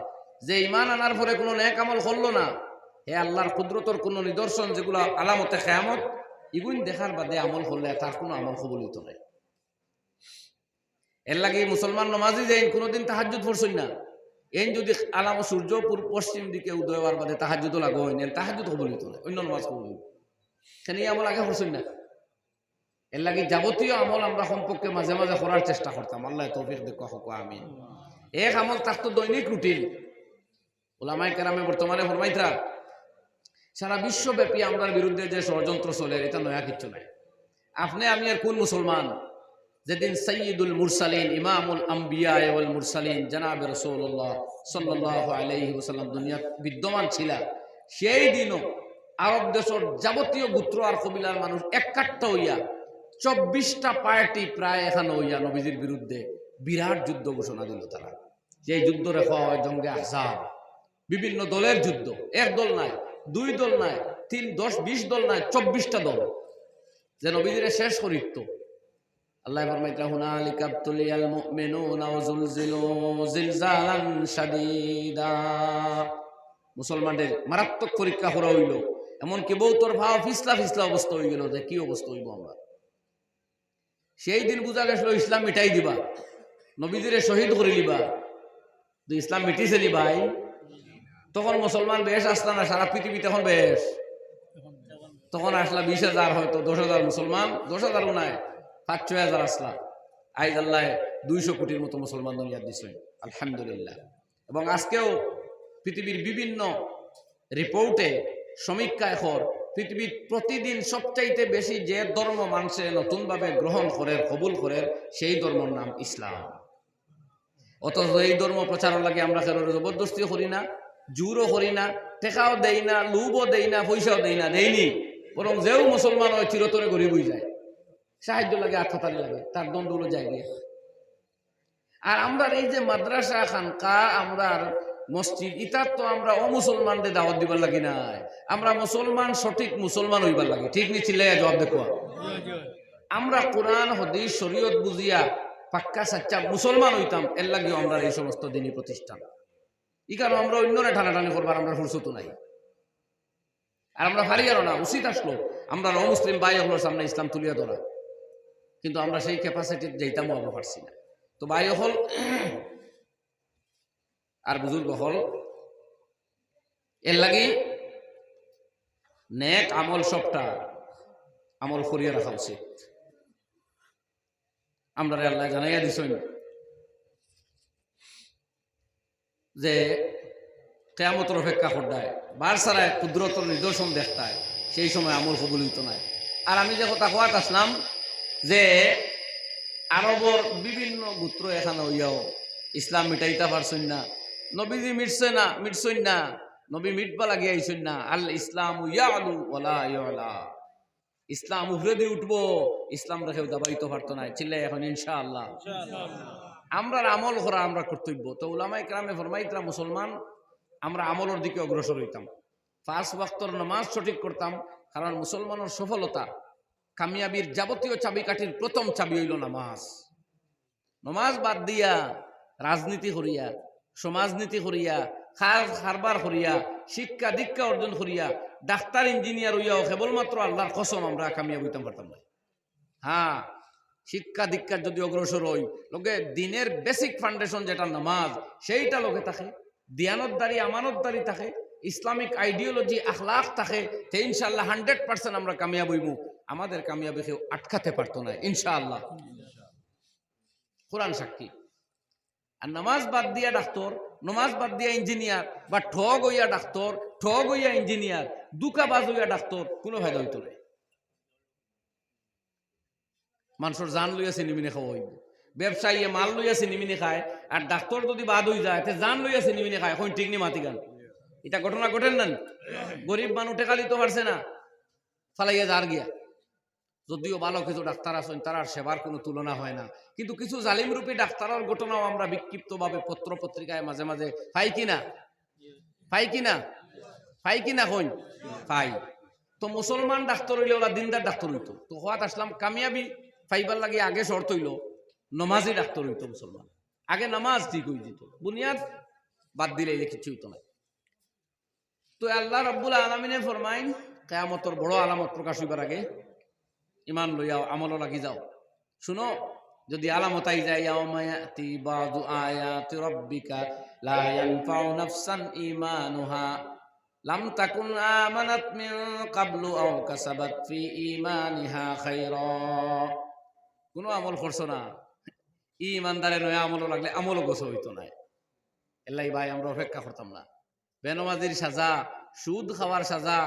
যে ইমান আনার পরে কুনু নেক আমল করলো না, হে আল্লাহর কুদরতর কুনু নিদর্শন যেগুলা আলামতে কিয়ামত, ইগুইন দেখার বাদে আমল করলে তার কুনু আমল কবুল অইতো নায়। এর লাগি মুসলমান নমাজি যেইন কুনুদিন তাহাজ্জুদ পড়ছইন না, এইন যুদি আলাম সূর্য পূর্ব পশ্চিম দিকে উদয় অওয়ার বাদে তাহাজ্জুদও লাগইন, এন তাহাজ্জুদ কবুল অইতো নায়, অইন্য নমাজ কবুল অইবো। কেনে ই আমল আগে পড়ছইন না। এর লাগি যাবতীয় আমল আমরা কমপক্ষে মাঝে মাঝে করার চেষ্টা করতাম। আল্লায় তৌফিক দেউক্কা, কউক্কা আমিন। এক আমল থাকতো দৈনিক রুটিন। উলামায়ে কেরামে বর্তমানে ফরমাইতরা, সারা বিশ্বব্যাপী আমরার বিরুদ্ধে যে ষড়যন্ত্র চলের, ইটা নয়া কিচ্ছু নায়। আপনে আমি আর কুন মুসলমান, যেদিন সাইয়্যিদুল মুরসালিন, ইমামুল আম্বিয়া ওয়াল মুরসালিন, জনাবে রাসূলুল্লাহ সাল্লাল্লাহু আলাইহি ওয়াসাল্লাম দুনিয়াত বিদ্যমান ছিলা, সেই দিনও আরব দেশর যাবতীয় গোত্র আর কবিলার মানুষ এককাট্টা অইয়া চব্বিশটা পার্টি প্রায় একখানো অইয়া নবীজির বিরুদ্ধে বিরাট যুদ্ধ ঘোষণা দিলো তারা। যে যুদ্ধরে কওয়া অয় জঙ্গে আহজাব, বিভিন্ন দলের যুদ্ধ, এক দল নায়, দুই দল নায়, তিন, দশ, বিশ দল নায়, চব্বিশটা দল, যে নবীজিরে শেষ করিতো। আল্লায় ফরমাইতরা, "হুনালিকা ইবতুলিয়াল মুমিনুনা ওয়া জুলজিলু জিলজালান শাদীদা।" মুসলমানদের মারাত্মক পরীক্ষা করা অইলো, এমনকি বউতর পাও ফিসলা ফিসলা অবস্থা অইগেলো, যে কি অবস্থা অইবো আমরার। সেই দিন বুঝা গেছিল ইসলাম মিটাই দিবা, নবীজিরে শহীদ করিলিবা। তো ইসলাম মিটিছে নি ভাই? তখন মুসলমান বেশ আছলা না, সারা পৃথিবীত অখন বেশ। তখন আছলা বিশ হাজার, হয়তো দশ হাজার মুসলমান, দশ হাজারও নায়, পাঁচ ছয় হাজার আছলা। আইজ আল্লায় দুইশো কোটির মতো মুসলমান দুনিয়াত দিছইন, আলহামদুলিল্লাহ। এবং আজকেও পৃথিবীর বিভিন্ন রিপোর্টে সমীক্ষা অর পৃথিবীত প্রতিদিন সবচাইতে বেশি যে ধর্ম মানষে নতুনভাবে গ্রহণ করের, কবুল করের, সেই ধর্মর নাম ইসলাম। অথচ এই ধর্ম প্রচারর লাগি আমরা কেউরে জবরদস্তিও করি না, জোরও করি না, টেকাও দেই না, লোভও দেই না, পয়সাও দেই না, দেই নি? বরং যেউ মুসলমান অয় চিরতরে গরিব অইযায়, সাহায্য লাগে, আতহাতালি লাগে, তার দণ্ডগুলো যায় গিয়া। আর আমরার এই যে মাদ্রাসা, খানকা, আমরার মসজিদ, ইতার তো আমরা অমুসলমানরে দাওয়াত দিবার লাগি নায়, আমরা মুসলমান, সঠিক মুসলমান অইবার লাগি। ঠিক নি? চিল্লাইয়া জবাব দেখো। আমরা কোরআন, হাদিস, শরীয়ত বুঝিয়া পাক্কা সাচ্চা মুসলমান অইতাম, এর লাগিও আমরা এই সমস্ত দিনী প্রতিষ্ঠান। ই কারণে আমরা অন্যরে টানাটানি করবার আমরা ফুরসত নাই। আর আমরা পারিয়ারও না, উচিত আসলো আমরা অমুসলিম ভাই অকলর সামনে ইসলাম তুলিয়া ধরা, কিন্তু আমরা সেই ক্যাপাসিটিত যাইতামও আমরা পারছি না। তো ভাই অকল আর বুজুর্গ অকল, এর লাগি নেক আমল সবটা আমল করিয়া রাখা উচিত। আমরারে আল্লায় জানাইয়া দিছইন যে কিয়ামতর অপেক্ষা করতায়, বারসারায় কুদরতর নিদর্শন দেখতায়, সেই সময় আমল কবুল অইতো নায়। আর আমি যে কথা কওয়াত আসলাম যে আরবর বিভিন্ন গোত্র একখান অইয়াও ইসলাম মিটাইতা পারছইন না, নবীজি মিটছে না, মিটছইন না, নবী মিটবা লাগি আইছইন না। আল ইসলামু ইয়ালু ওয়ালা ইউলা। ইসলাম উপরেদি উঠবো, ইসলামরে কেউ দাবাইতো পারতো নায়। চিল্লাইয়া কইন ইনশাআল্লাহ। আমরার আমল করা আমরার কর্তব্য। তো উলামায়ে কেরামে ফরমাইতরা, মুসলমান আমরা আমলর দিকে অগ্রসর অইতাম, পাঁচ ওয়াক্তর নামাজ সঠিক করতাম, কারণ মুসলমানর সফলতা, কামিয়াবির যাবতীয় চাবিকাঠির প্রথম চাবি অইলো নামাজ। নমাজ বাদ দিয়া রাজনীতি করিয়া, সমাজনীতি করিয়া, কাজ কারবার করিয়া, শিক্ষা দীক্ষা অর্জন করিয়া, ডাক্তার ইঞ্জিনিয়ার অইয়াও কেবলমাত্র আল্লার কসম আমরা কামিয়াব অইতাম পারতাম না। হ্যাঁ, শিক্ষা দীক্ষার যদি অগ্রসর অই, লগে দিনের বেসিক ফাউন্ডেশন যেটা নামাজ, সেইটা লগে থাকে, দিয়ানতদারি, আমানতদারি থাকে, ইসলামিক আইডিওলজি, আখলাক থাকে, তে ইনশাআল্লাহ হান্ড্রেড পার্সেন্ট আমরা কামিয়াব অইমু। আমাদের কামিয়াবি কেউ আটকাতে পারতো না ইনশাআল্লাহ। কোরআন সাক্ষী। আর নামাজ বাদ দিয়া ডাক্তার, নামাজ বাদ দিয়া ইঞ্জিনিয়ার, বা ঠগ অইয়া ডাক্তার, ঠগ অইয়া ইঞ্জিনিয়ার, ধুকাবাজ অইয়া ডাক্তার, কুনু ফায়দা অইতো নায়। মানষর জান লইয়া চিনিমিনি খাওয়া অইবো। ব্যবসায়ীয়ে মাল লইয়া চিনিমিনি খায়, আর ডাক্তার যদি বাদ অইযায়, তে জান লইয়া চিনিমিনি খায়। কইন ঠিক নি মাতিখান? ইতা ঘটনা ঘটের না নি? গরিব মানুষ টেকা দিতো পারছে না, ফালাইয়া যার গিয়া। যদিও ভালো কিছু ডাক্তার আছইন, তারার সেবার কুনু তুলনা হয় না, কিন্তু কিছু জালিমরূপী ডাক্তারর ঘটনাও আমরা বিক্ষিপ্তভাবে পত্র পত্রিকায় মাঝে মাঝে পাই কি না? পাই কি না? পাই কি না কইন? পাই। তো মুসলমান ডাক্তার অইলে অলা দিনদার ডাক্তার অইতো। তো কওয়াত আসলাম, কামিয়াবি পাইবার লাগি আগে শর্ত অইলো নমাজি ডাক্তার অইতো মুসলমান। আগে নামাজ ঠিক অইযিতো, বুনিয়াদ বাদ দিলে কিচ্ছু অইতো নায়। তো আল্লাহ রাব্বুল আলামিনে ফরমাইন, কিয়ামতর বড় আলামত প্রকাশ অইবার আগে ইমান লইয়া আমলো লাগি যাও। শুনো, যদি আলামত আই যায়, ইয়াউমা ইয়াতি বাযু আয়াতি রাব্বিকা লা ইয়ানফাউ নাফসান ঈমানুহা লাম তাকুন আমানাত মিন ক্বাবলু আও কাসাবাত ফি ঈমানিহা খায়রা। কুনু আমল করছো না, ই ইমানদারে নয়া আমলো লাগলে আমলো গছ অইতো নায়। এল্লাই ভাই, আমরা অপেক্ষা করতাম না। বেনমাজির সাজা, সুদ খাওয়ার সাজা,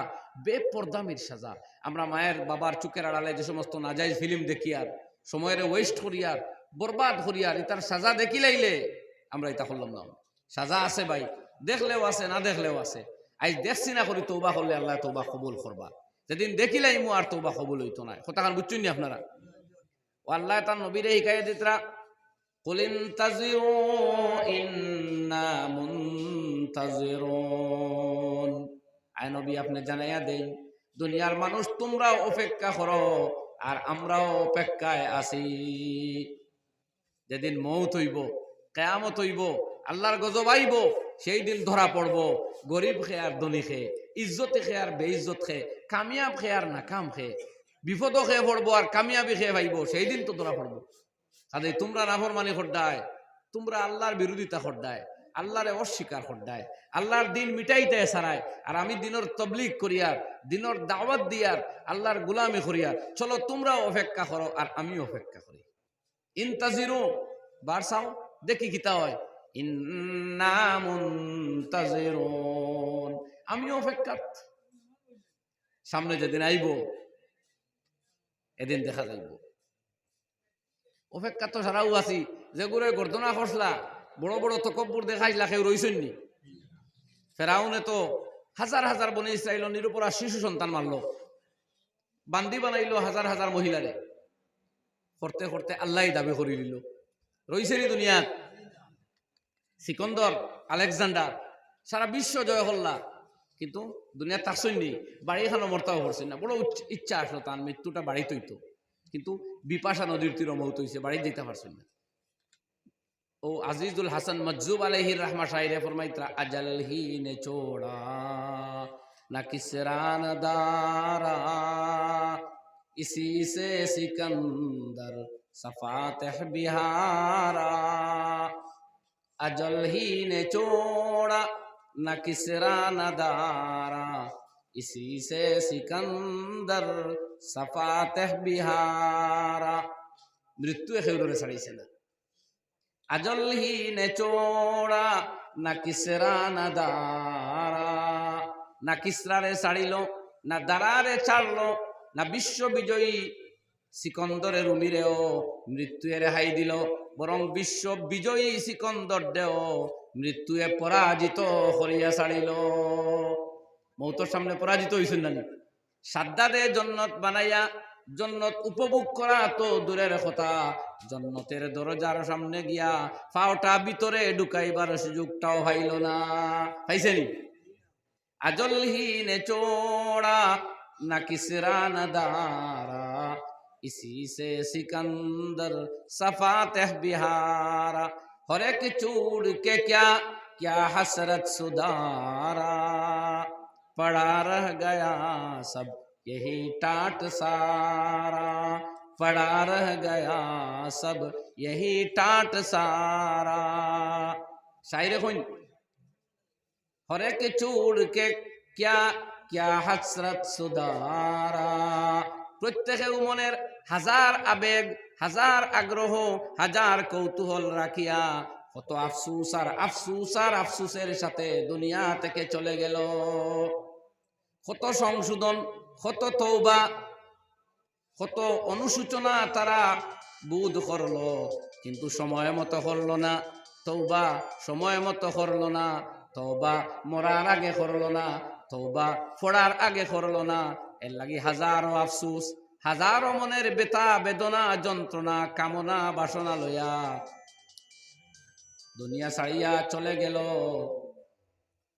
বেপর্দামির সাজা। আমরা মায়ের বাবার চুকের আড়ালে যে সমস্ত নাজাইজ ফিল্ম দেখিয়ার, সময়রে ওয়েস্ট করিয়ার, বরবাদ করিয়ার, ইতার সাজা দেখিলাইলে আমরা ইতা করলাম না। সাজা আছে ভাই, দেখলেও আছে, না দেখলেও আছে। আইজ দেখছি না করি তওবা করলে আল্লায় তওবা কবুল করবা, যেদিন দেখিলাইমু আর তওবা কবুল অইতো নায়। কথাখান বুঝছইন নি আপনারা? ও আল্লায় তান নবীরে হিকাইয়া দিতরা, কুল ইনতাজিরু ইন্না মুনতাজিরুন। আয় নবী, আপনে জানাইয়া দেইন, দুনিয়ার মানুষ তুমরাও অপেক্ষা করো, আর আমরাও অপেক্ষায় আছি। যেদিন মউত অইবো, কিয়ামত অইবো, আল্লার গজব আইবো, সেই দিন ধরা পড়বো গরিব কে আর ধনী কে, ইজ্জতি কে আর বেইজ্জত কে, কামিয়াব কে আর নাকাম কে, বিপদো কে পড়বো আর কামিয়াবি কে পাইবো, সেই দিন তো ধরা পড়বো। কাজেই তুমরা নাফরমানি কররায়, তুমরা আল্লার বিরোধিতা কররায়, আল্লারে অস্বীকার কররায়, আল্লার দিন মিটাইতায় ছাড়ায়, আর আমি দিনর তবলিগ করিয়ার, দিনর দাওয়াত দিয়ার, আল্লার গুলামি করিয়ার। চলো, তুমরাও অপেক্ষা করো আর আমিও অপেক্ষা করি। ইনতাজিরু, বার চাও, দেখি কিতা অয়। ইন্না মুনতাজিরুন, আমিও অপেক্ষাত। সামনে যেদিন আইবো, এদিন দেখা যাইবো। অপেক্ষাত তো সারাউ আছি। যেগুরে গর্দনা খসলা, বড় বড় তকব্বুর দেখাইলা, কেউ রইছইন নি? ফেরাউনে তো হাজার হাজার বনি ইসরাইলর নিরুপরাস শিশু সন্তান মারলো, বান্দি বানাইলো হাজার হাজার মহিলারে, করতে করতে আল্লায় দাবি করি নিলো। রইছে নি দুনিয়াত? সিকন্দর, আলেকজান্ডার, সারা বিশ্ব জয় করলা, কিন্তু দুনিয়াত থাকছইন নি, বাড়ি খানো মরতাও পারছইন না। বড় উচ্চ-, ইচ্ছা আসলো তান মৃত্যুটা বাড়িত অইতো, কিন্তু বিপাশা নদীর তীরে মউত অইছে, বাড়িত যাইতা পারছইন না। ও আজিজুল হাসান মজজুব আলাইহির রহমা শাইরে ফরমাইতরা, "अजल ही ने छोड़ा, न किसरा न दारा, इसी से सिकंदर सफातह बिहारा।" अजल ही ने छोड़ा, न किसरा न दारा, इसी से सिकंदर सफातह बिहारा। মৃত্যুয়ে কেউরে ছাড়িছে না। अजल ही ने छोड़ा, न किसरा न दारा। না কিসরারে ছাড়িল, না দারারে ছাড়ল, না বিশ্ব বিজয়ী সিকন্দরে রুমিরেও মৃত্যুয়ে রেহাই দিল, বরং বিশ্ব বিজয়ী সিকন্দররেও মৃত্যুয়ে পরাজিত করিয়া ছাড়িল। মউতর সামনে পরাজিত অইছইন না নি? সাদ্দাদে জন্নত বানাইয়া জন্নত উপভোগ করা তো দূরের কথা, জন্নতের দরজার সামনে গিয়া পাওটা ভিতরে ঢুকাইবার সুযোগটাও পাইল না। পাইছে নি? अजल ही ने छोड़ा, न किसरा न दारा, इसी से सिकंदर सफातह बिहारा। हर एक चूड़ के क्या, क्या हसरत सुधारा, पड़ा रह गया सब यही टाट सारा, पड़ा रह गया सब यही टाट सारा। শাইরে কইন, हर एक चूड़ के क्या, क्या हसरत सुधारा। প্রত্যেকে মনের হাজার আবেগ, হাজার আগ্রহ, হাজার কৌতূহল রাখিয়া কত আফসুস আর আফসুস আর আফসুসের সাথে দুনিয়া থেকে চলে গেল। কত সংশোধন, কত তওবা, কত অনুশোচনা তারা বোধ করলো, কিন্তু সময় মতো করলো না। তওবা সময় মতো করলো না, তওবা মরার আগে করলো না, তওবা পড়ার আগে করলো না। এর লাগি হাজারো আফসুস, হাজারো মনের ব্যথা, বেদনা, যন্ত্রণা, কামনা, বাসনা লইয়া দুনিয়া ছাড়িয়া চলে গেল।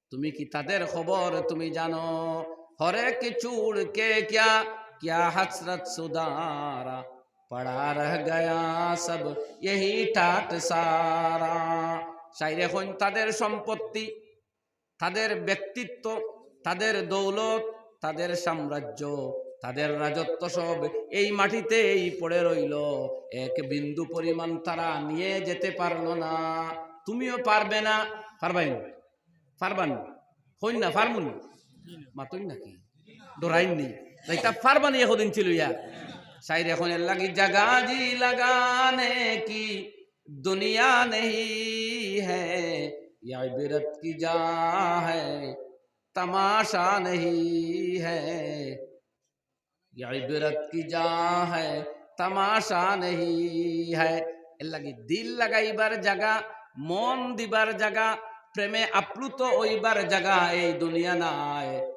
তুমি কি তাদের খবর তুমি জানো? हर एक चूड़ के क्या, क्या हसरत सुधारा, पड़ा रह गया सब यही टाट सारा। শাইরে কইন, তাদের সম্পত্তি, তাদের ব্যক্তিত্ব, তাদের দৌলত, তাদের সাম্রাজ্য, তাদের রাজত্ব সব এই মাটিতেই পড়ে রইল। এক বিন্দু পরিমাণ তারা নিয়ে যেতে পারলো না। তুমিও পারবে না, পারবাই না? পারবানি? কইন না, পারমুনি? মাতইন নাকি? ডরাইন নি? যাইতা পারবানি একদিন চিলইয়া? শাইরে কইন, এর লাগি जगह जी लगाने की दुनिया नहीं है, ये इबरत की जा है, तमाशा नहीं है। ये इबरत की जा है, तमाशा नहीं है। এর লাগি দিল লাগাইবার জাগা, মন দিবার জাগা, প্রেমে আপ্লুত অইবার জাগা এই দুনিয়া নায়।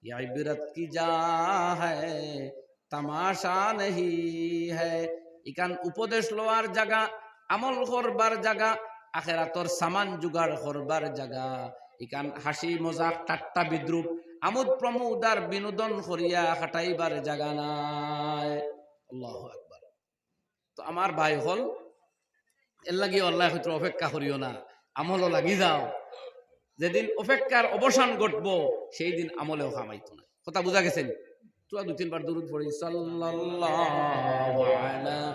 ये इबरत की जा है, तमाशा नहीं है। ইখান উপদেশ লওয়ার জাগা, আমল করবার জাগা, আখেরাতর সামান জোগাড় করবার জাগা। ইখান হাসি মজাক ঠাট্টা বিদ্রূপ, আমোদ প্রমোদ আর বিনোদন করিয়া কাটাইবার জাগা নায়। আল্লাহু আকবার। তো আমার ভাই অকল, এর লাগিও আল্লায় কইতরা অপেক্ষা করিও না, আমলো লাগি যাও। যেদিন অপেক্ষার অবসান ঘটবো, সেই দিন আমলেও কাম আইতো না। কথা বুঝা গেছে নি? তোরা দুই তিনবার দুরুদ পড়ি, সাল্লাল্লাহু আলা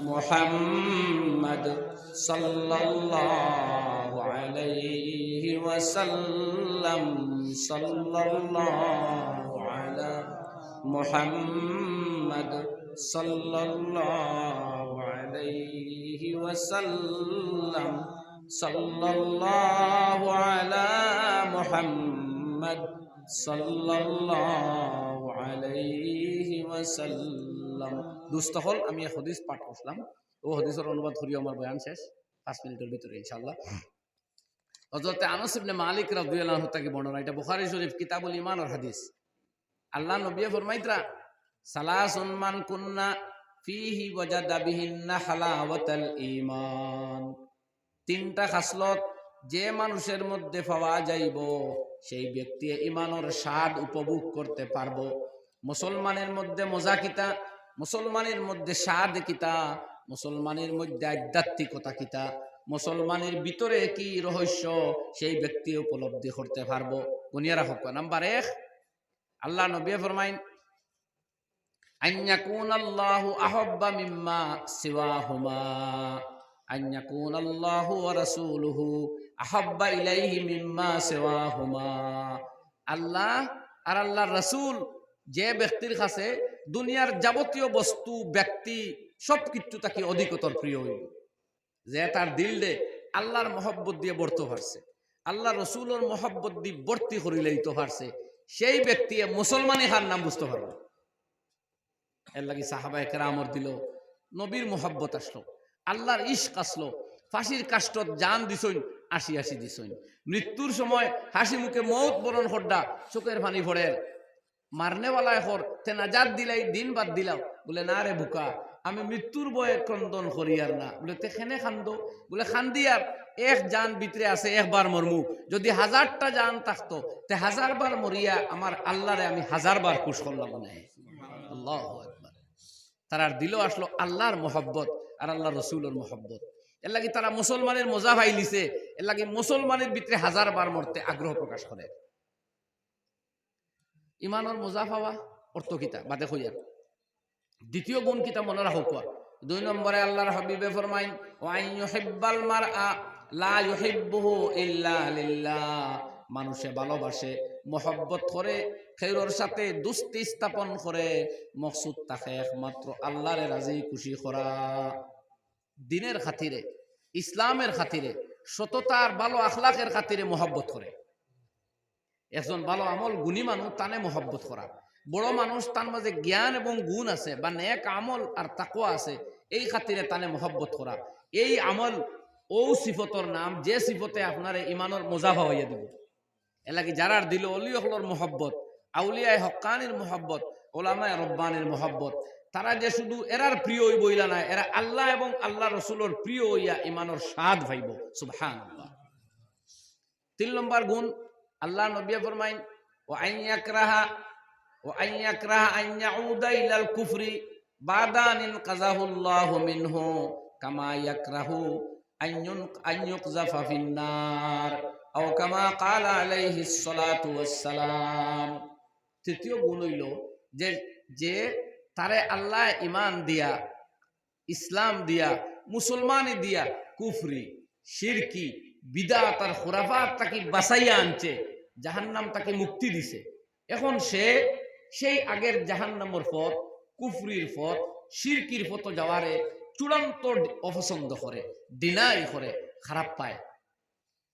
মুহাম্মদ, সাল্লাল্লাহু আলাইহি ওয়াসাল্লাম, সাল্লাল্লাহু আলা মুহাম্মদ, সাল্লাল্লাহু আলাইহি ওয়াসাল্লাম, সাল্লাল্লাহু আলা মুহাম্মদ, সাল্লাল্লাহু আলাইহি ওয়াসাল্লাম। দোস্ত অকল, আমি এক হাদিস পাঠ করলাম, ও হাদিসর অনুবাদ করিও আমার বয়ান শেষ, পাঁচ মিনিটর ভিতরে ইনশাআল্লাহ। হযরতে আনাস ইবনে মালিক রাদিয়াল্লাহু আনহু থাকি বর্ণনা, এটা বুখারী শরীফ, কিতাবুল ঈমানর হাদিস। আল্লাহর নবীয়ে ফরমাইতরা, "সালাসুন মান কুন্না ফীহি ওয়াজাদা বিহিন্না হালাওয়াতাল ঈমান।" তিনটা খাসলত যে মানুষের মধ্যে পাওয়া যাইব, সেই ব্যক্তি ইমানর স্বাদ উপভোগ করতে পারবো। মুসলমানের মধ্যে মজা কিতা, মুসলমানের মধ্যে স্বাদ কিতা, মুসলমানের মধ্যে আধ্যাত্মিকতা কিতা, মুসলমানের ভিতরে কি রহস্য, সেই ব্যক্তি উপলব্ধি করতে পারবো। গুনিয়া রাখো, নাম্বার এক, আল্লাহ নবী ফরমাইন, আন ইয়াকুনাল্লাহু আহাব্বা মিম্মা সিওয়াহুমা, আন ইয়াকুনাল্লাহু ওয়া রাসূলুহু আহাব্বা ইলাইহি মিম্মা সিওয়াহুমা। আল্লাহ আর আল্লাহর রাসূল যে ব্যক্তির কাছে দুনিয়ার যাবতীয় বস্তু, ব্যক্তি, সব কিছু থাকি অধিকতর প্রিয় অইব, যে তার দিলরে আল্লাহর মহব্বত দিয়া ভরতো পারছে, আল্লাহর রসুলর মহব্বত দি ভর্তি করিলাইতো পারছে, সেই ব্যক্তিয়ে মুসলমানি কার নাম বুঝতো পারবো। এরলাগি সাহাবায়ে কেরামর দিলো নবীর মহব্বত আসলো, আল্লাহর ইশক আসলো, ফাঁসির কাষ্ঠত জান দিছইন, আশি আশি দিছইন। মৃত্যুর সময় হাসি মুখে মউত বরণ কররা, চোখের পানি পড়ের। মারনেওয়ালায় কর, "তে নাজাত দিলাই, দিন বাদ দিলাও।" বুলে, "না রে বুকা, আমি মৃত্যুর ভয়ে ক্রন্দন করিয়ার না।" বুলে, "তে কেনে কান্দো?" বুলে, "কান্দিয়ার, এক জান ভিতরে আছে, একবার মরমু। যদি হাজারটা জান থাকতো, তে হাজারবার মরিয়া আমার আল্লাহরে আমি হাজারবার খুশ করলাম অনে।" আল্লাহু আকবার। তারার দিলো আসলো আল্লাহর মহব্বত আর আল্লাহর রসুলর মহব্বত। এরলাগি তারা মুসলমানের মজা পাইলিছে, এরলাগি মুসলমানের ভিতরে হাজারবার মরতে আগ্রহ প্রকাশ করে। ইমানর মজা পাওয়া অর্থ কিতা? বাদে কইয়ার। দ্বিতীয় গুণ কিতা মনো রাখউক্কা। দুই নম্বরে আল্লাহর হাবিবে ফরমাইন, "ওয়া আন ইউহিব্বাল মারআ লা ইউহিব্বুহু ইল্লা লিল্লাহ।" মানুষে ভালোবাসে, মহব্বত করে, কেউরর সাথে দোস্তি স্থাপন করে, মকসুদ থাকে একমাত্র আল্লাহরে রাজি খুশি করা। দিনের খাতিরে, ইসলামের খাতিরে, সততার ভালো আখলাকের খাতিরে মহব্বত করে। একজন ভালো আমল, গুণী মানুষ, তানে মহব্বত করা। বড় মানুষ, তার মাঝে জ্ঞান এবং গুণ আছে, বা নেক আমল আর তাকওয়া আছে, এই খাতিরে তানে মহব্বত করা। এই আমল অউ সিফতর নাম, যে সিফতে আপনারে ইমানর মজা পাওয়াইয়া দিব। এরলাগি যারার দিলো অলি অকলর মহব্বত, আউলিয়ায়ে হক্কানির মহব্বত, ওলামায়ে রব্বানির মহব্বত, তারা যে শুধু এরার প্রিয় অইবো ইলা নায়, এরা আল্লাহ এবং আল্লাহর রসুলর প্রিয় অইয়া ইমানর স্বাদ পাইবো। সুবহানাল্লাহ। তিন নম্বর গুণ, আল্লাহর নবী ফরমাইন, "ওয়া আন ইয়াকরাহা, ওয়া আন ইয়াকরাহা আন ইয়াউদা ইলাল কুফরি বাদা আন ইনকাযাহুল্লাহু মিনহু, কামা ইয়াকরাহু আন ইউন-, আন ইউকযাফা ফিন নার, আও কামা ক্বালা আলাইহিস সালাতু ওয়াস সালাম।" তৃতীয় গুণ অইলো যে, যে তারে আল্লাহ ইমান দিয়া, ইসলাম দিয়া, মুসলমানি দিয়া, কুফরি, শিরকি, বিদআত আর খুরাফাত থাকি বাঁচাইয়া আনছে, জাহান্নাম থাকি মুক্তি দিছে। এখন সে সেই আগের জাহান্নামর পথ, কুফরির পথ, শিরকির পথো যাওয়ারে চূড়ান্ত অপছন্দ করে, deny করে, খারাপ পায়।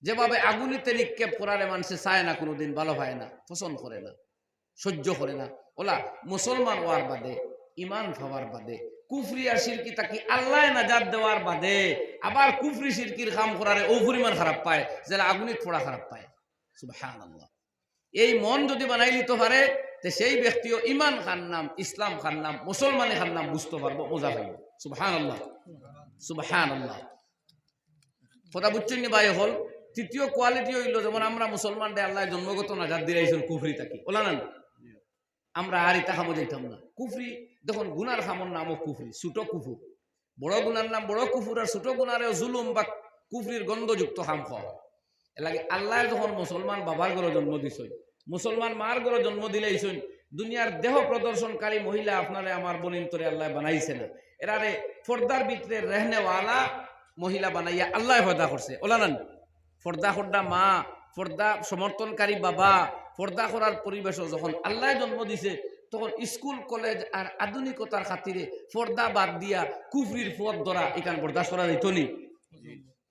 যেভাবে আগুনিতে নিক্ষেপ করারে মানষে চায় না, কোনোদিন ভালো পায় না, পছন্দ করে না, সহ্য করে না। ওলা মুসলমান অওয়ার বাদে, ইমান পাওয়ার বাদে, কুফরি আর শিরকি থাকি আল্লায় নাজাত দেওয়ার বাদে আবার কুফরি শিরকির কাম করারে অউ পরিমাণ খারাপ পায়, যেলা আগুনিত পড়া খারাপ পায়। সুবহানাল্লাহ। এই মন যদি বানাইলিতো পারে, তে সেই ব্যক্তিও ইমান কার নাম, ইসলাম কার নাম, মুসলমানি কার নাম বুঝতো পারবো, মজা পাইবো। সুবহানাল্লাহ, সুবহানাল্লাহ। কথা বুঝছইন নি ভাই অকল? তৃতীয় quality অইলো, যেমন আমরা মুসলমানরে আল্লায় জন্মগত নাজাত দিলাইছইন কুফরি থাকি, ওলা না? আমরা আর ইতা কামো যাইতাম না। কুফরি, দেখুন, গুনার কামর নামও কুফরি, ছোট কুফুর। বড় গুনার নাম বড় কুফুর, আর ছোট গুনারেও জুলুম বা কুফরির গন্ধযুক্ত কাম কওয়া অয়। এরলাগি আল্লায় যখন মুসলমান বাবার ঘরো জন্ম দিছইন, মুসলমান মার ঘরো জন্ম দিলাইছইন, দুনিয়ার দেহ প্রদর্শনকারী মহিলা আপনারে আমার বইনতরে আল্লায় বানাইছে না। এরারে পর্দার ভিতরে রেহনেওয়ালা মহিলা বানাইয়া আল্লায় পয়দা করছে, ওলা না? পর্দা কররা মা, পর্দা সমর্থনকারী বাবা, পর্দা করার পরিবেশও যখন আল্লায় জন্ম দিছে, তখন স্কুল, কলেজ আর আধুনিকতার খাতিরে পর্দা বাদ দিয়া কুফরির পথ ধরা ইখান বরদাস্ত করা যাইতো নি?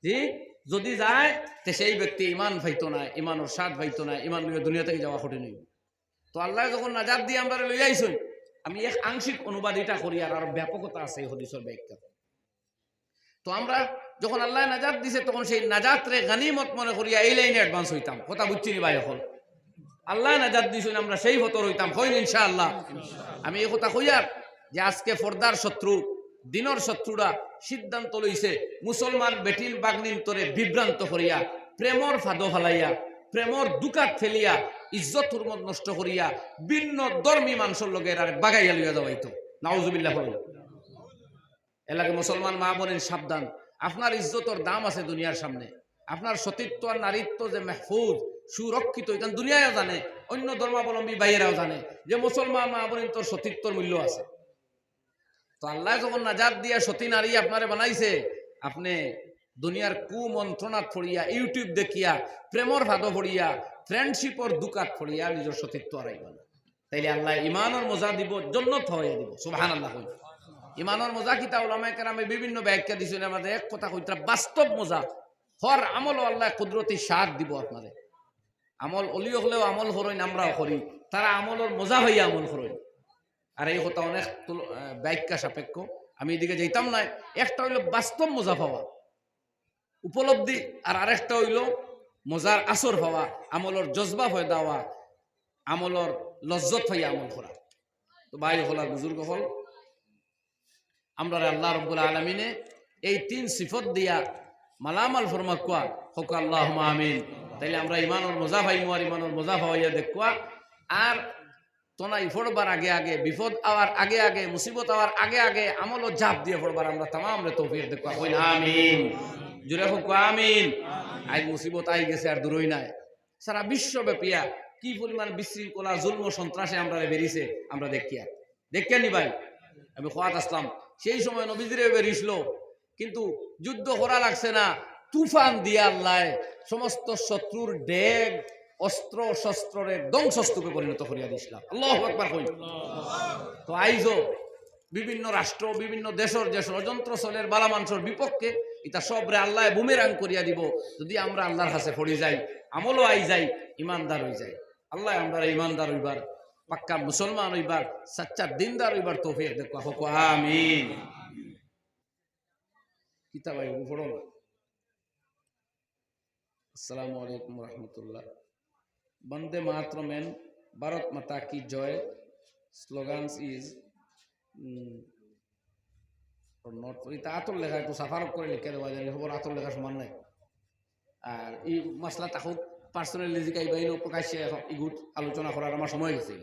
জি, যদি যায়, তে সেই ব্যক্তি ইমান পাইতো না, ইমানর স্বাদ পাইতো না, ইমান লইয়া দুনিয়া থাকি যাওয়া কঠিন অইবো। তো আল্লায় যখন নাজাত দিয়া আমরারে লইয়া আইছইন, আমি এক আংশিক অনুবাদ ইটা করি, আর আরো ব্যাপকতা আছে এই হাদিসর ব্যাখ্যা। তো আমরা যখন আল্লায় নাজাত দিছে, তখন সেই নাজাতরে গানিমত মনে করিয়া এই লাইনে advance অইতাম। কথা বুঝছইন নি ভাই অকল? আল্লায় নাজাত দিছইন, আমরা সেই পথো রইতাম। কইন ইনশাআল্লাহ। আমি এই কথা কইয়ার যে আজকে পর্দার শত্রু, দিনর শত্রুরা সিদ্ধান্ত লইছে মুসলমান বেটিন বাগনিন্তরে বিভ্রান্ত করিয়া প্রেমর ফাঁদো ফালাইয়া, প্রেমর দুকাত ফেলিয়া, ইজ্জত হুরমত নষ্ট করিয়া, ভিন্ন ধর্মী মানষর লগে এরারে বাগাইয়া লইয়া যাওয়াইতো। নাউজুবিল্লাহ। এলাকে মুসলমান মা বোনের সাবধান, আপনার ইজ্জতর দাম আছে দুনিয়ার সামনে। আপনার সতীত্ব আর নারীত্ব যে মেহফুজ, সুরক্ষিত, ইখান দুনিয়ায়ও জানে, অন্য ধর্মাবলম্বী ভাইয়েরাও জানে যে মুসলমান মা বোনের তোর সতীত্বর মূল্য আছে। তো আল্লাহ যখন নাজাত দিয়া সতী নারী আপনারে বানাইছে, আপনি দুনিয়ার কুমন্ত্রণাত পড়িয়া, YouTube দেখিয়া, প্রেমর ফাঁদো পড়িয়া, ফ্রেন্ডশিপর দুকাত পড়িয়া নিজের সতীত্ব হারাইবা না। তাইলে আল্লাহ ইমানর মজা দিব, জন্নত হওয়াইয়া দিব। সুবহানাল্লাহ কই। ইমানর মজা কিতা? ওলামায়ে কেরামে বিভিন্ন ব্যাখ্যা দিছইন, এর মাঝে এক কথা কইতরা বাস্তব মজা। হর আমলও আল্লাহ কুদরতি স্বাদ দিব আপনারে। আমল অলি হকলেও আমল করইন, আমরাও করি, তারা আমলর মজা হইয়া আমল করইন। আর এই কথা অনেক তুল-, আহ, ব্যাখ্যা সাপেক্ষ, আমি এদিকে যাইতাম না। একটা হইল বাস্তব মজা পাওয়া, উপলব্ধি, আর আরেকটা হইল মজার আসর পাওয়া, আমলর জজবা পয়দা হওয়া, আমলর লজ্জত হইয়া আমল করা। তো ভাই হকল আর বুজুর্গ হকল, আমরারে আল্লাহ রব্বুল আলামিনে এই তিন সিফত দিয়া মালামাল ফরমাউক্কা, কউক্কা আল্লাহুম্মা আমিন। তাইলে আমরা ইমানর মজা পাইমু আর ইমানর মজা পাওয়াইয়া দেখুক্কা। আর তনাই পড়বার আগে আগে, বিপদ আওয়ার আগে আগে, মুসিবত আওয়ার আগে আগে আমলও ঝাঁপ দিয়া পড়বার আমরা তামামরে তৌফিক দেখুক্কা। কইন আমিন। জোরে কউক্কা আমিন। আইজ মুসিবত আই গেছে, আর দূরই নায়। সারা বিশ্বব্যাপিয়া কি পরিমাণ বিশৃঙ্খলা, জুলম, সন্ত্রাসে আমরারে বেরিছে, আমরা দেখিয়ার। দেখিয়ার নি ভাই? আমি খোয়াত আসলাম, সেই সময় নবীজিরে বেরিছিল, কিন্তু যুদ্ধ করা লাগছে না, তুফান দিয়া আল্লায় সমস্ত শত্রুর ডেগ, অস্ত্র শস্ত্ররে ধ্বংসস্তূপে পরিণত করিয়া দিছলা। আল্লাহু আকবার কইন। তো আইজও বিভিন্ন রাষ্ট্র, বিভিন্ন দেশর যে ষড়যন্ত্র চলের বালা মানষর বিপক্ষে, ইতা সবরে আল্লায় বুমেরাং করিয়া দিব, যদি আমরা আল্লাহর কাছে পড়ি যাই, আমলও আই যাই, ইমানদার হই যাই। আল্লায় আমরারে ইমানদার হইবার, পাক্কা মুসলমান হইবার, সাচ্চা দিনদার হইবার তৌফিক দেখুক্কা। কউক্কা আমিন। কিতা ভাই, পড়ো না। আসসালামু আলাইকুম রহমতুল্লাহ। বন্দে মাতরম and ভারত মাতা কি জয় slogans is, um, or not, ইতা আতর লেখা, একটু সাফা করে লিখিয়া দেওয়া যায়, খবর আতর লেখা সমান নাই। আর এই মাসলা তাহুক personally জিকাইবা, ইনো প্রকাশ্যে এখন ইগুত আলোচনা করার আমার সময় গেছে।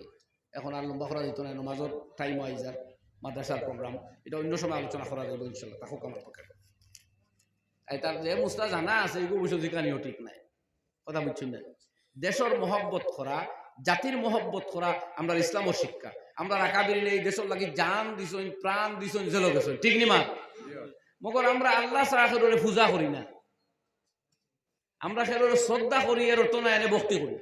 এখন আর লম্বা করা যাইতো না, নমাজর টাইম আই যার, মাদ্রাসার প্রোগ্রাম, এটা অন্য সময় আলোচনা করা যাইব ইনশাল্লাহ। তাহুক আমার পক্ষে। এই তার যে মুসলা জানা আছে, এগুলো অবশ্য জিকানিও ঠিক নাই, কথা বুঝছেন না? দেশর মহব্বত করা, জাতির মহব্বত করা, আমরার ইসলামর শিক্ষা। আমরার আকাবিরিনে এই দেশর লাগি জান দিছইন, প্রাণ দিছইন, জেলো গেছইন, ঠিক নি মা? মগর আমরা আল্লাহ ছাড়া কেউরে পূজা করি না। আমরা কেউরে শ্রদ্ধা করি, এর অর্থ না এনে ভক্তি করি।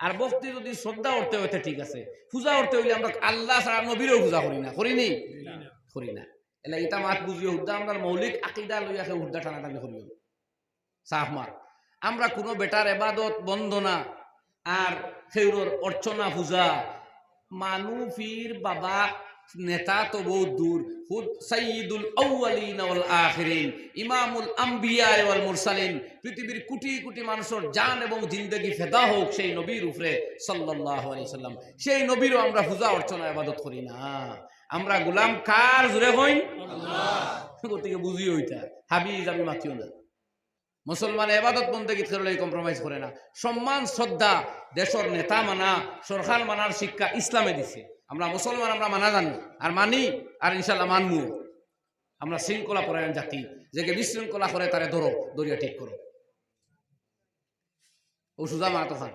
আর ভক্তি যদি শ্রদ্ধা অর্থে অইতে ঠিক আছে, পূজা অর্থে অইলে আমরা আল্লাহ ছাড়া নবীরেও পূজা করি না, করি নি? করি না। এলা ইতা মাত বুঝিও, হুদ্দা আমরার মৌলিক আকিদা লইয়া কেউ হুদ্দা টানাটানি করিও না। সাফ মাত। আমরা কোনো বেটার এবাদত, বন্দনা, আর কেউরর অর্চনা পূজা, মানু পীর বাবা নেতা তো বহুত দূর, খুদ সাইয়্যিদুল আউয়ালিন ওয়াল আখিরিন, ইমামুল আম্বিয়া ওয়াল মুরসালিন, পৃথিবীর কোটি কোটি মানুষর জান এবং জিন্দেগি ফেদা হোক সেই নবীর উপরে সাল্লাল্লাহু আলাইহি সাল্লাম। সেই নবীরও আমরা পূজা অর্চনা ইবাদত করি না। আমরা গোলাম কার? জোরে কইন। গতিকে বুঝিও ইতা, হাবি জাবি মাতিও না। মুসলমানে এবাদত বন্দেগিত কেউর লগে কম্প্রোমাইজ করে না। সম্মান, শ্রদ্ধা, দেশর নেতা মানা, সরকার মানার শিক্ষা ইসলামে দিছে। আমরা মুসলমান, আমরা মানা জানি, আর মানি, আর ইনশাল্লাহ মানমু। আমরা শৃঙ্খলা পরায়ণ জাতি, যেগে বিশৃঙ্খলা করে তারে ধরো, ধরিয়া ঠিক করো। ও সুজা মা তখন।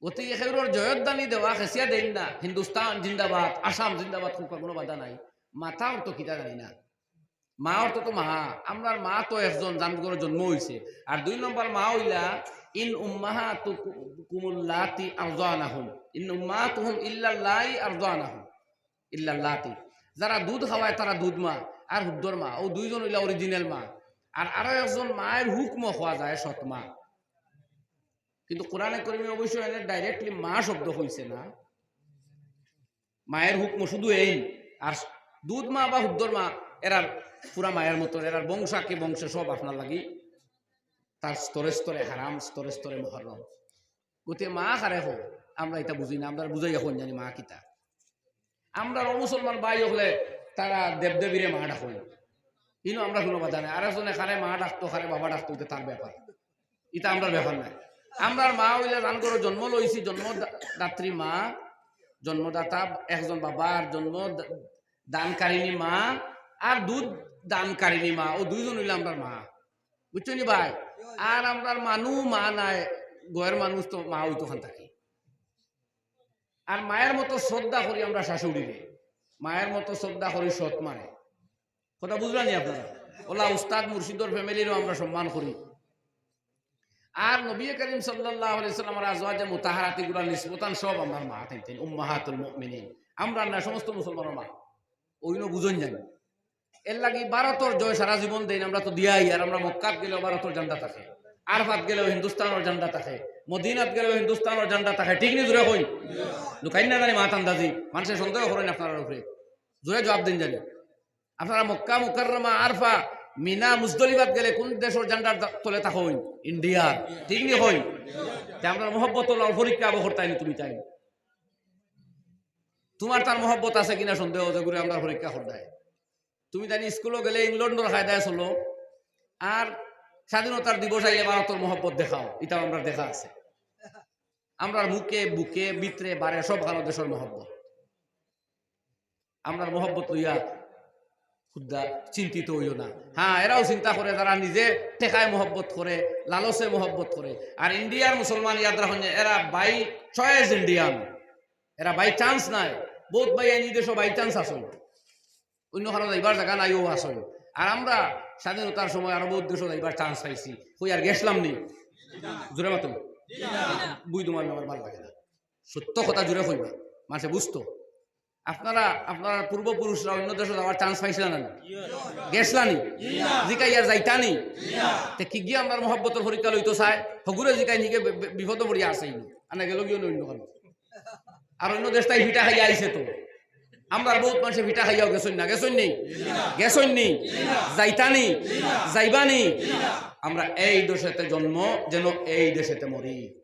গতিকে কেউরর জয়ধ্বনি দেওয়া, খেসিয়া দেইন না, হিন্দুস্তান জিন্দাবাদ, আসাম জিন্দাবাদ, খুব কোনো বাধা নাই। মাতা অর্থ কিতা জানি না। মা অর্থ তো মা, আমরার মা তো একজন জানগরে জন্ম হইছে। আর দুই নম্বর মা হইলা, ইন উম্মাহাতুকুমুল্লাতি আরদানাহুম, ইন উম্মাহাতুহুম ইল্লাল্লাহি আরদানাহুম, ইল্লাল্লাতি। যারা দুধ খাওয়ায় তারা দুধ মা, আর হুদ্দর মা, ও দুইজন হইলা অরিজিনাল মা। আর আরো একজন মায়ের হুকম হওয়া যায় সৎ মা, কিন্তু কোরআনে করিমে অবশ্য এনে ডাইরেক্টলি মা শব্দ হইছে না। মায়ের হুকম শুধু এই, আর দুধ মা বা হুদ্দর মা এরার পুরা মায়ের মতো, এরার বংশাকে বংশে সব আপনার লাগি তার স্তরে স্তরে হারাম, স্তরে স্তরে মুহাররম। গতিকে মা কারে কয়, আমরা ইতা বুঝি না, আমরা বুঝাই এখন জানি মা কিতা। আমরা অমুসলমান ভাই হকলে তারা দেবদেবীরে মা ডাকইন, ইনো আমরা কোনো বাধা নাই। আর একজনে কারে মা ডাকতো, কারে বাবা ডাকতো, ইটা তার ব্যাপার। ইটা আমরার ব্যাপার নায়। আমরার মা অইলা জান করো জন্ম লইছি, জন্মদাত্রী মা, জন্মদাতা একজন বাবা, আর জন্ম দা-, দানকারিণী মা, আর দুধ দানকারিণী মা, অউ দুইজন অইলা আমরার মা। বুঝছো নি ভাই? আর আমরার মানু মা নায়, ঘরর মানুষ তো মা অইতো খান থাকি। আর মায়ের মতো শ্রদ্ধা করি আমরা শাশুড়িরে, মায়ের মতো শ্রদ্ধা করি সৎ মারে। কথা বুঝলা নি আপনারা? অলা উস্তাদ মুর্শিদর ফ্যামিলিরও আমরা সম্মান করি। আর নবী করিম সাল্লাল্লাহু আলাইহি ওয়াসাল্লামর আজওয়াজে মুতাহারাত ইগুলা নিসবতান সব আমরার মা তাইন তাইন, উম্মাহাতুল মুমিনিন। আমরার না, সমস্ত মুসলমানর মা। অইন বুঝইন জানি। এর লাগি ভারতর জয় সারা জীবন দেইন, আমরা তো দিয়াই, আর আমরা মক্কাত গেলেও ভারতর ঝান্ডা থাকে, আরফাত গেলেও হিন্দুস্তানর ঝান্ডা থাকে, মদিনাত গেলেও হিন্দুস্তানর ঝান্ডা থাকে, ঠিক নি? জুরে কইন, লুকাইন না জানি মাত আন্দাজি, মানষে সন্দেহ করইন আপনারার উপরে, জুরে জবাব দেইন জানি। আপনারা মক্কা মুকাররমা, আরফা, মিনা, মুজদলিফাত গেলে কুন দেশর ঝান্ডার তলে থাকইন? ইন্ডিয়ার, ঠিক নি কইন? তে আমরার মহব্বত অলা পরীক্ষা আবো করতায় নি তুমি তাইন? তুমার তার মহব্বত আছে কিনা সন্দেহ, যেগুরে আমরার পরীক্ষা করতায়। তুমি জানি স্কুলো গেলে ইংল্যান্ডর কায়দায় চলো, আর স্বাধীনতার দিবস আইলে ভারতর মহব্বত দেখাও, ইটাও আমরার দেখা আছে। আমরার মুখে, বুকে, ভিতরে, বারে সবখানো দেশর মহব্বত। আমরার মহব্বত লইয়া খুদ্দা চিন্তিত অইও না। হ্যাঁ, এরাও চিন্তা করে, যারা নিজে টেকায় মহব্বত করে, লালচে মহব্বত করে। আর ইন্ডিয়ার মুসলমান ইয়াদ রাখইন যে এরা by choice Indian, এরা by chance নায়। বউত ভাইয়াইন ই দেশো by chance আছইন, অইন্য খানো যাইবার জাগা নাই, অউ আছইন। আর আমরা স্বাধীনতার সময় আরো বউত দেশো যাইবার chance পাইছি, কই আর গেছলাম নি? জুরে মাতো। বুই তুমার আমার ভালা লাগে না, সত্য কথা জুরে কইবা, মানষে বুঝতো। আপনারা, আপনারার পূর্বপুরুষরা অইন্য দেশো যাওয়ার chance পাইছলা না নি? গেছলা নি? জিকাইয়ার যাইতা নি? তে কিগিয়ে আমরার মহব্বতর পরীক্ষা লইতো চায়, হগুরে জিকাইন হিগে বে-, বে-, বিপদো পড়িয়া আছে ইনো। আনা গেল গিয়ে অইন্য খানো। আর অইন্য দেশ থাকি ফিটা খাইয়া আইছে তো। আমরার বউত মানষে ফিটা খাইয়াও গেছইন না, গেছইন নি? গেছইন নি? যাইতা নি? যাইবা নি? আমরা এই দেশেতে জন্ম, যেন এই দেশেতে মরি।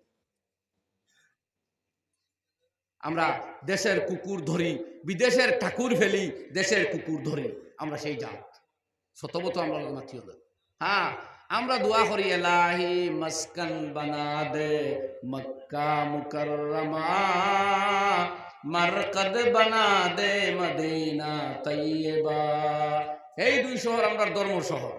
আমরা দেশের কুকুর ধরি, বিদেশের ঠাকুর ফেলি, দেশের কুকুর ধরি, আমরা সেই জাত। শতবত আমরা লগে মাতিও না। হ্যাঁ, আমরা দোয়া করি, "এলাহি মাসকান বানা দে মক্কা মুকাররমা, মারকাদ বানা দে মদিনা তৈয়বা।" এই দুই শহর আমরার ধর্ম শহর,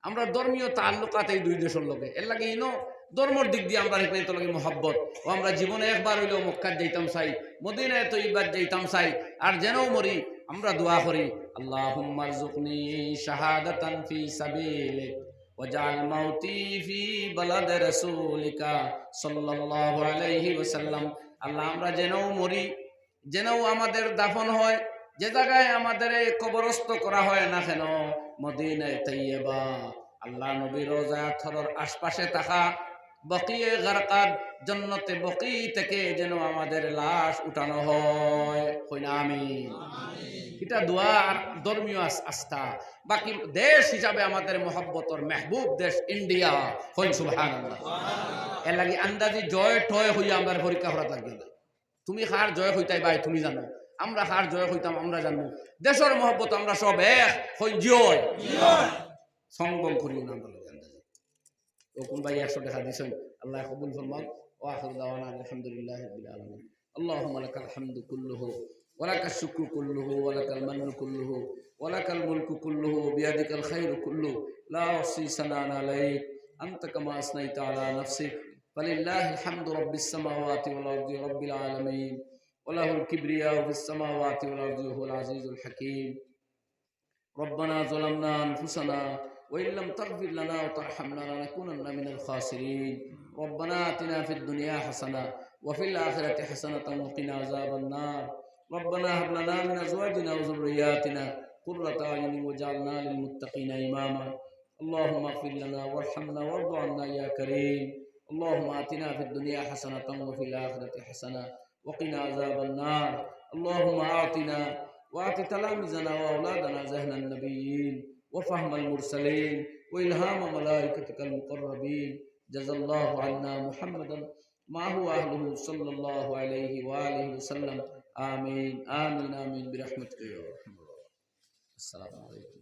আমরার ধর্মীয় তাল্লুকাত এই দুই দেশর লগে। এর লাগি ইনো ধর্মর দিক দিয়া আমরার হিকনাইন্তর লগে মহব্বত। ও আমরা জীবনে একবার অইলেও মক্কাত যাইতাম চাই, মদিনায়ে তৈয়বাত যাইতাম চাই। আর যেনও মরি, আমরা দোয়া করি, "আল্লাহুম্মারজুকনি শাহাদাতান ফি সাবিলিক ওয়াজআল মাউতি ফি বালাদে রাসূলিকা সাল্লাল্লাহু আলাইহি ওয়াসাল্লাম।" আল্লাহ, আমরা যেনও মরি, যেনও আমাদের দাফন হয়, যে জাগায় আমাদেরে কবরস্থ করা হয় না কেন, মদিনায়ে তৈয়বা, আল্লাহ নবীর রওজায়ে আতহরর আশপাশে থাকা বকিয়ে গারকাদ, জন্নতে বকি থেকে যেন আমাদের লাশ উঠানো হয়। কইন আমিন। ইটা দোয়া আর ধর্মীয় আস-, আস্থা। বাকি দেশ হিসাবে আমাদের মহব্বতর মেহবুব দেশ ইন্ডিয়া। কইন সুবহানাল্লাহ। এর লাগি আন্দাজি জয় টয় অইয়া আমরার পরীক্ষা করা লাগবে না। তুমি কার জয় অইতায় ভাই, তুমি জানো। আমরা কার জয় অইতাম, আমরা জানমু। দেশর মহব্বত আমরা সব এক, কইন জি অয়। সংবং করিও না আমরার লগে আন্দাজি। ও কুন ভাই একশো টেকা দিছইন, আল্লাহ কবুল ফরমাউক। ওয়া আখিরু দাওয়ানা আলহামদুলিল্লাহি রাব্বিল আলামিন। اللهم لك الحمد كله ولك الشكر كله ولك المن كله ولك الملك كله بيدك الخير كله لا أحصي ثناء عليك أنت كما أثنيت على نفسك فلله الحمد رب السماوات والأرض رب العالمين وله الكبرياء في السماوات والأرض وهو العزيز الحكيم. ربنا ظلمنا أنفسنا وإن لم تغفر لنا وترحمنا لنكونن من الخاسرين. ربنا آتنا في الدنيا حسنة وفي الآخرة حسنة وقنا عذاب النار. ربنا هب لنا من أزواجنا وذرياتنا قرة أعين واجعلنا للمتقين إماما. اللهم اغفر لنا وارحمنا وارض عنا يا كريم. اللهم آتنا في الدنيا حسنة وفي الآخرة حسنة وقنا عذاب النار. اللهم أعطنا وأعط تلاميذنا وأولادنا ذهن النبيين وفهم المرسلين وإلهام ملائكتك المقربين. جزى الله عنا محمدا ما هو أهله صلى الله عليه وآله وسلم. آمين، آمين، آمين برحمتك يا أرحم الراحمين. السلام عليكم.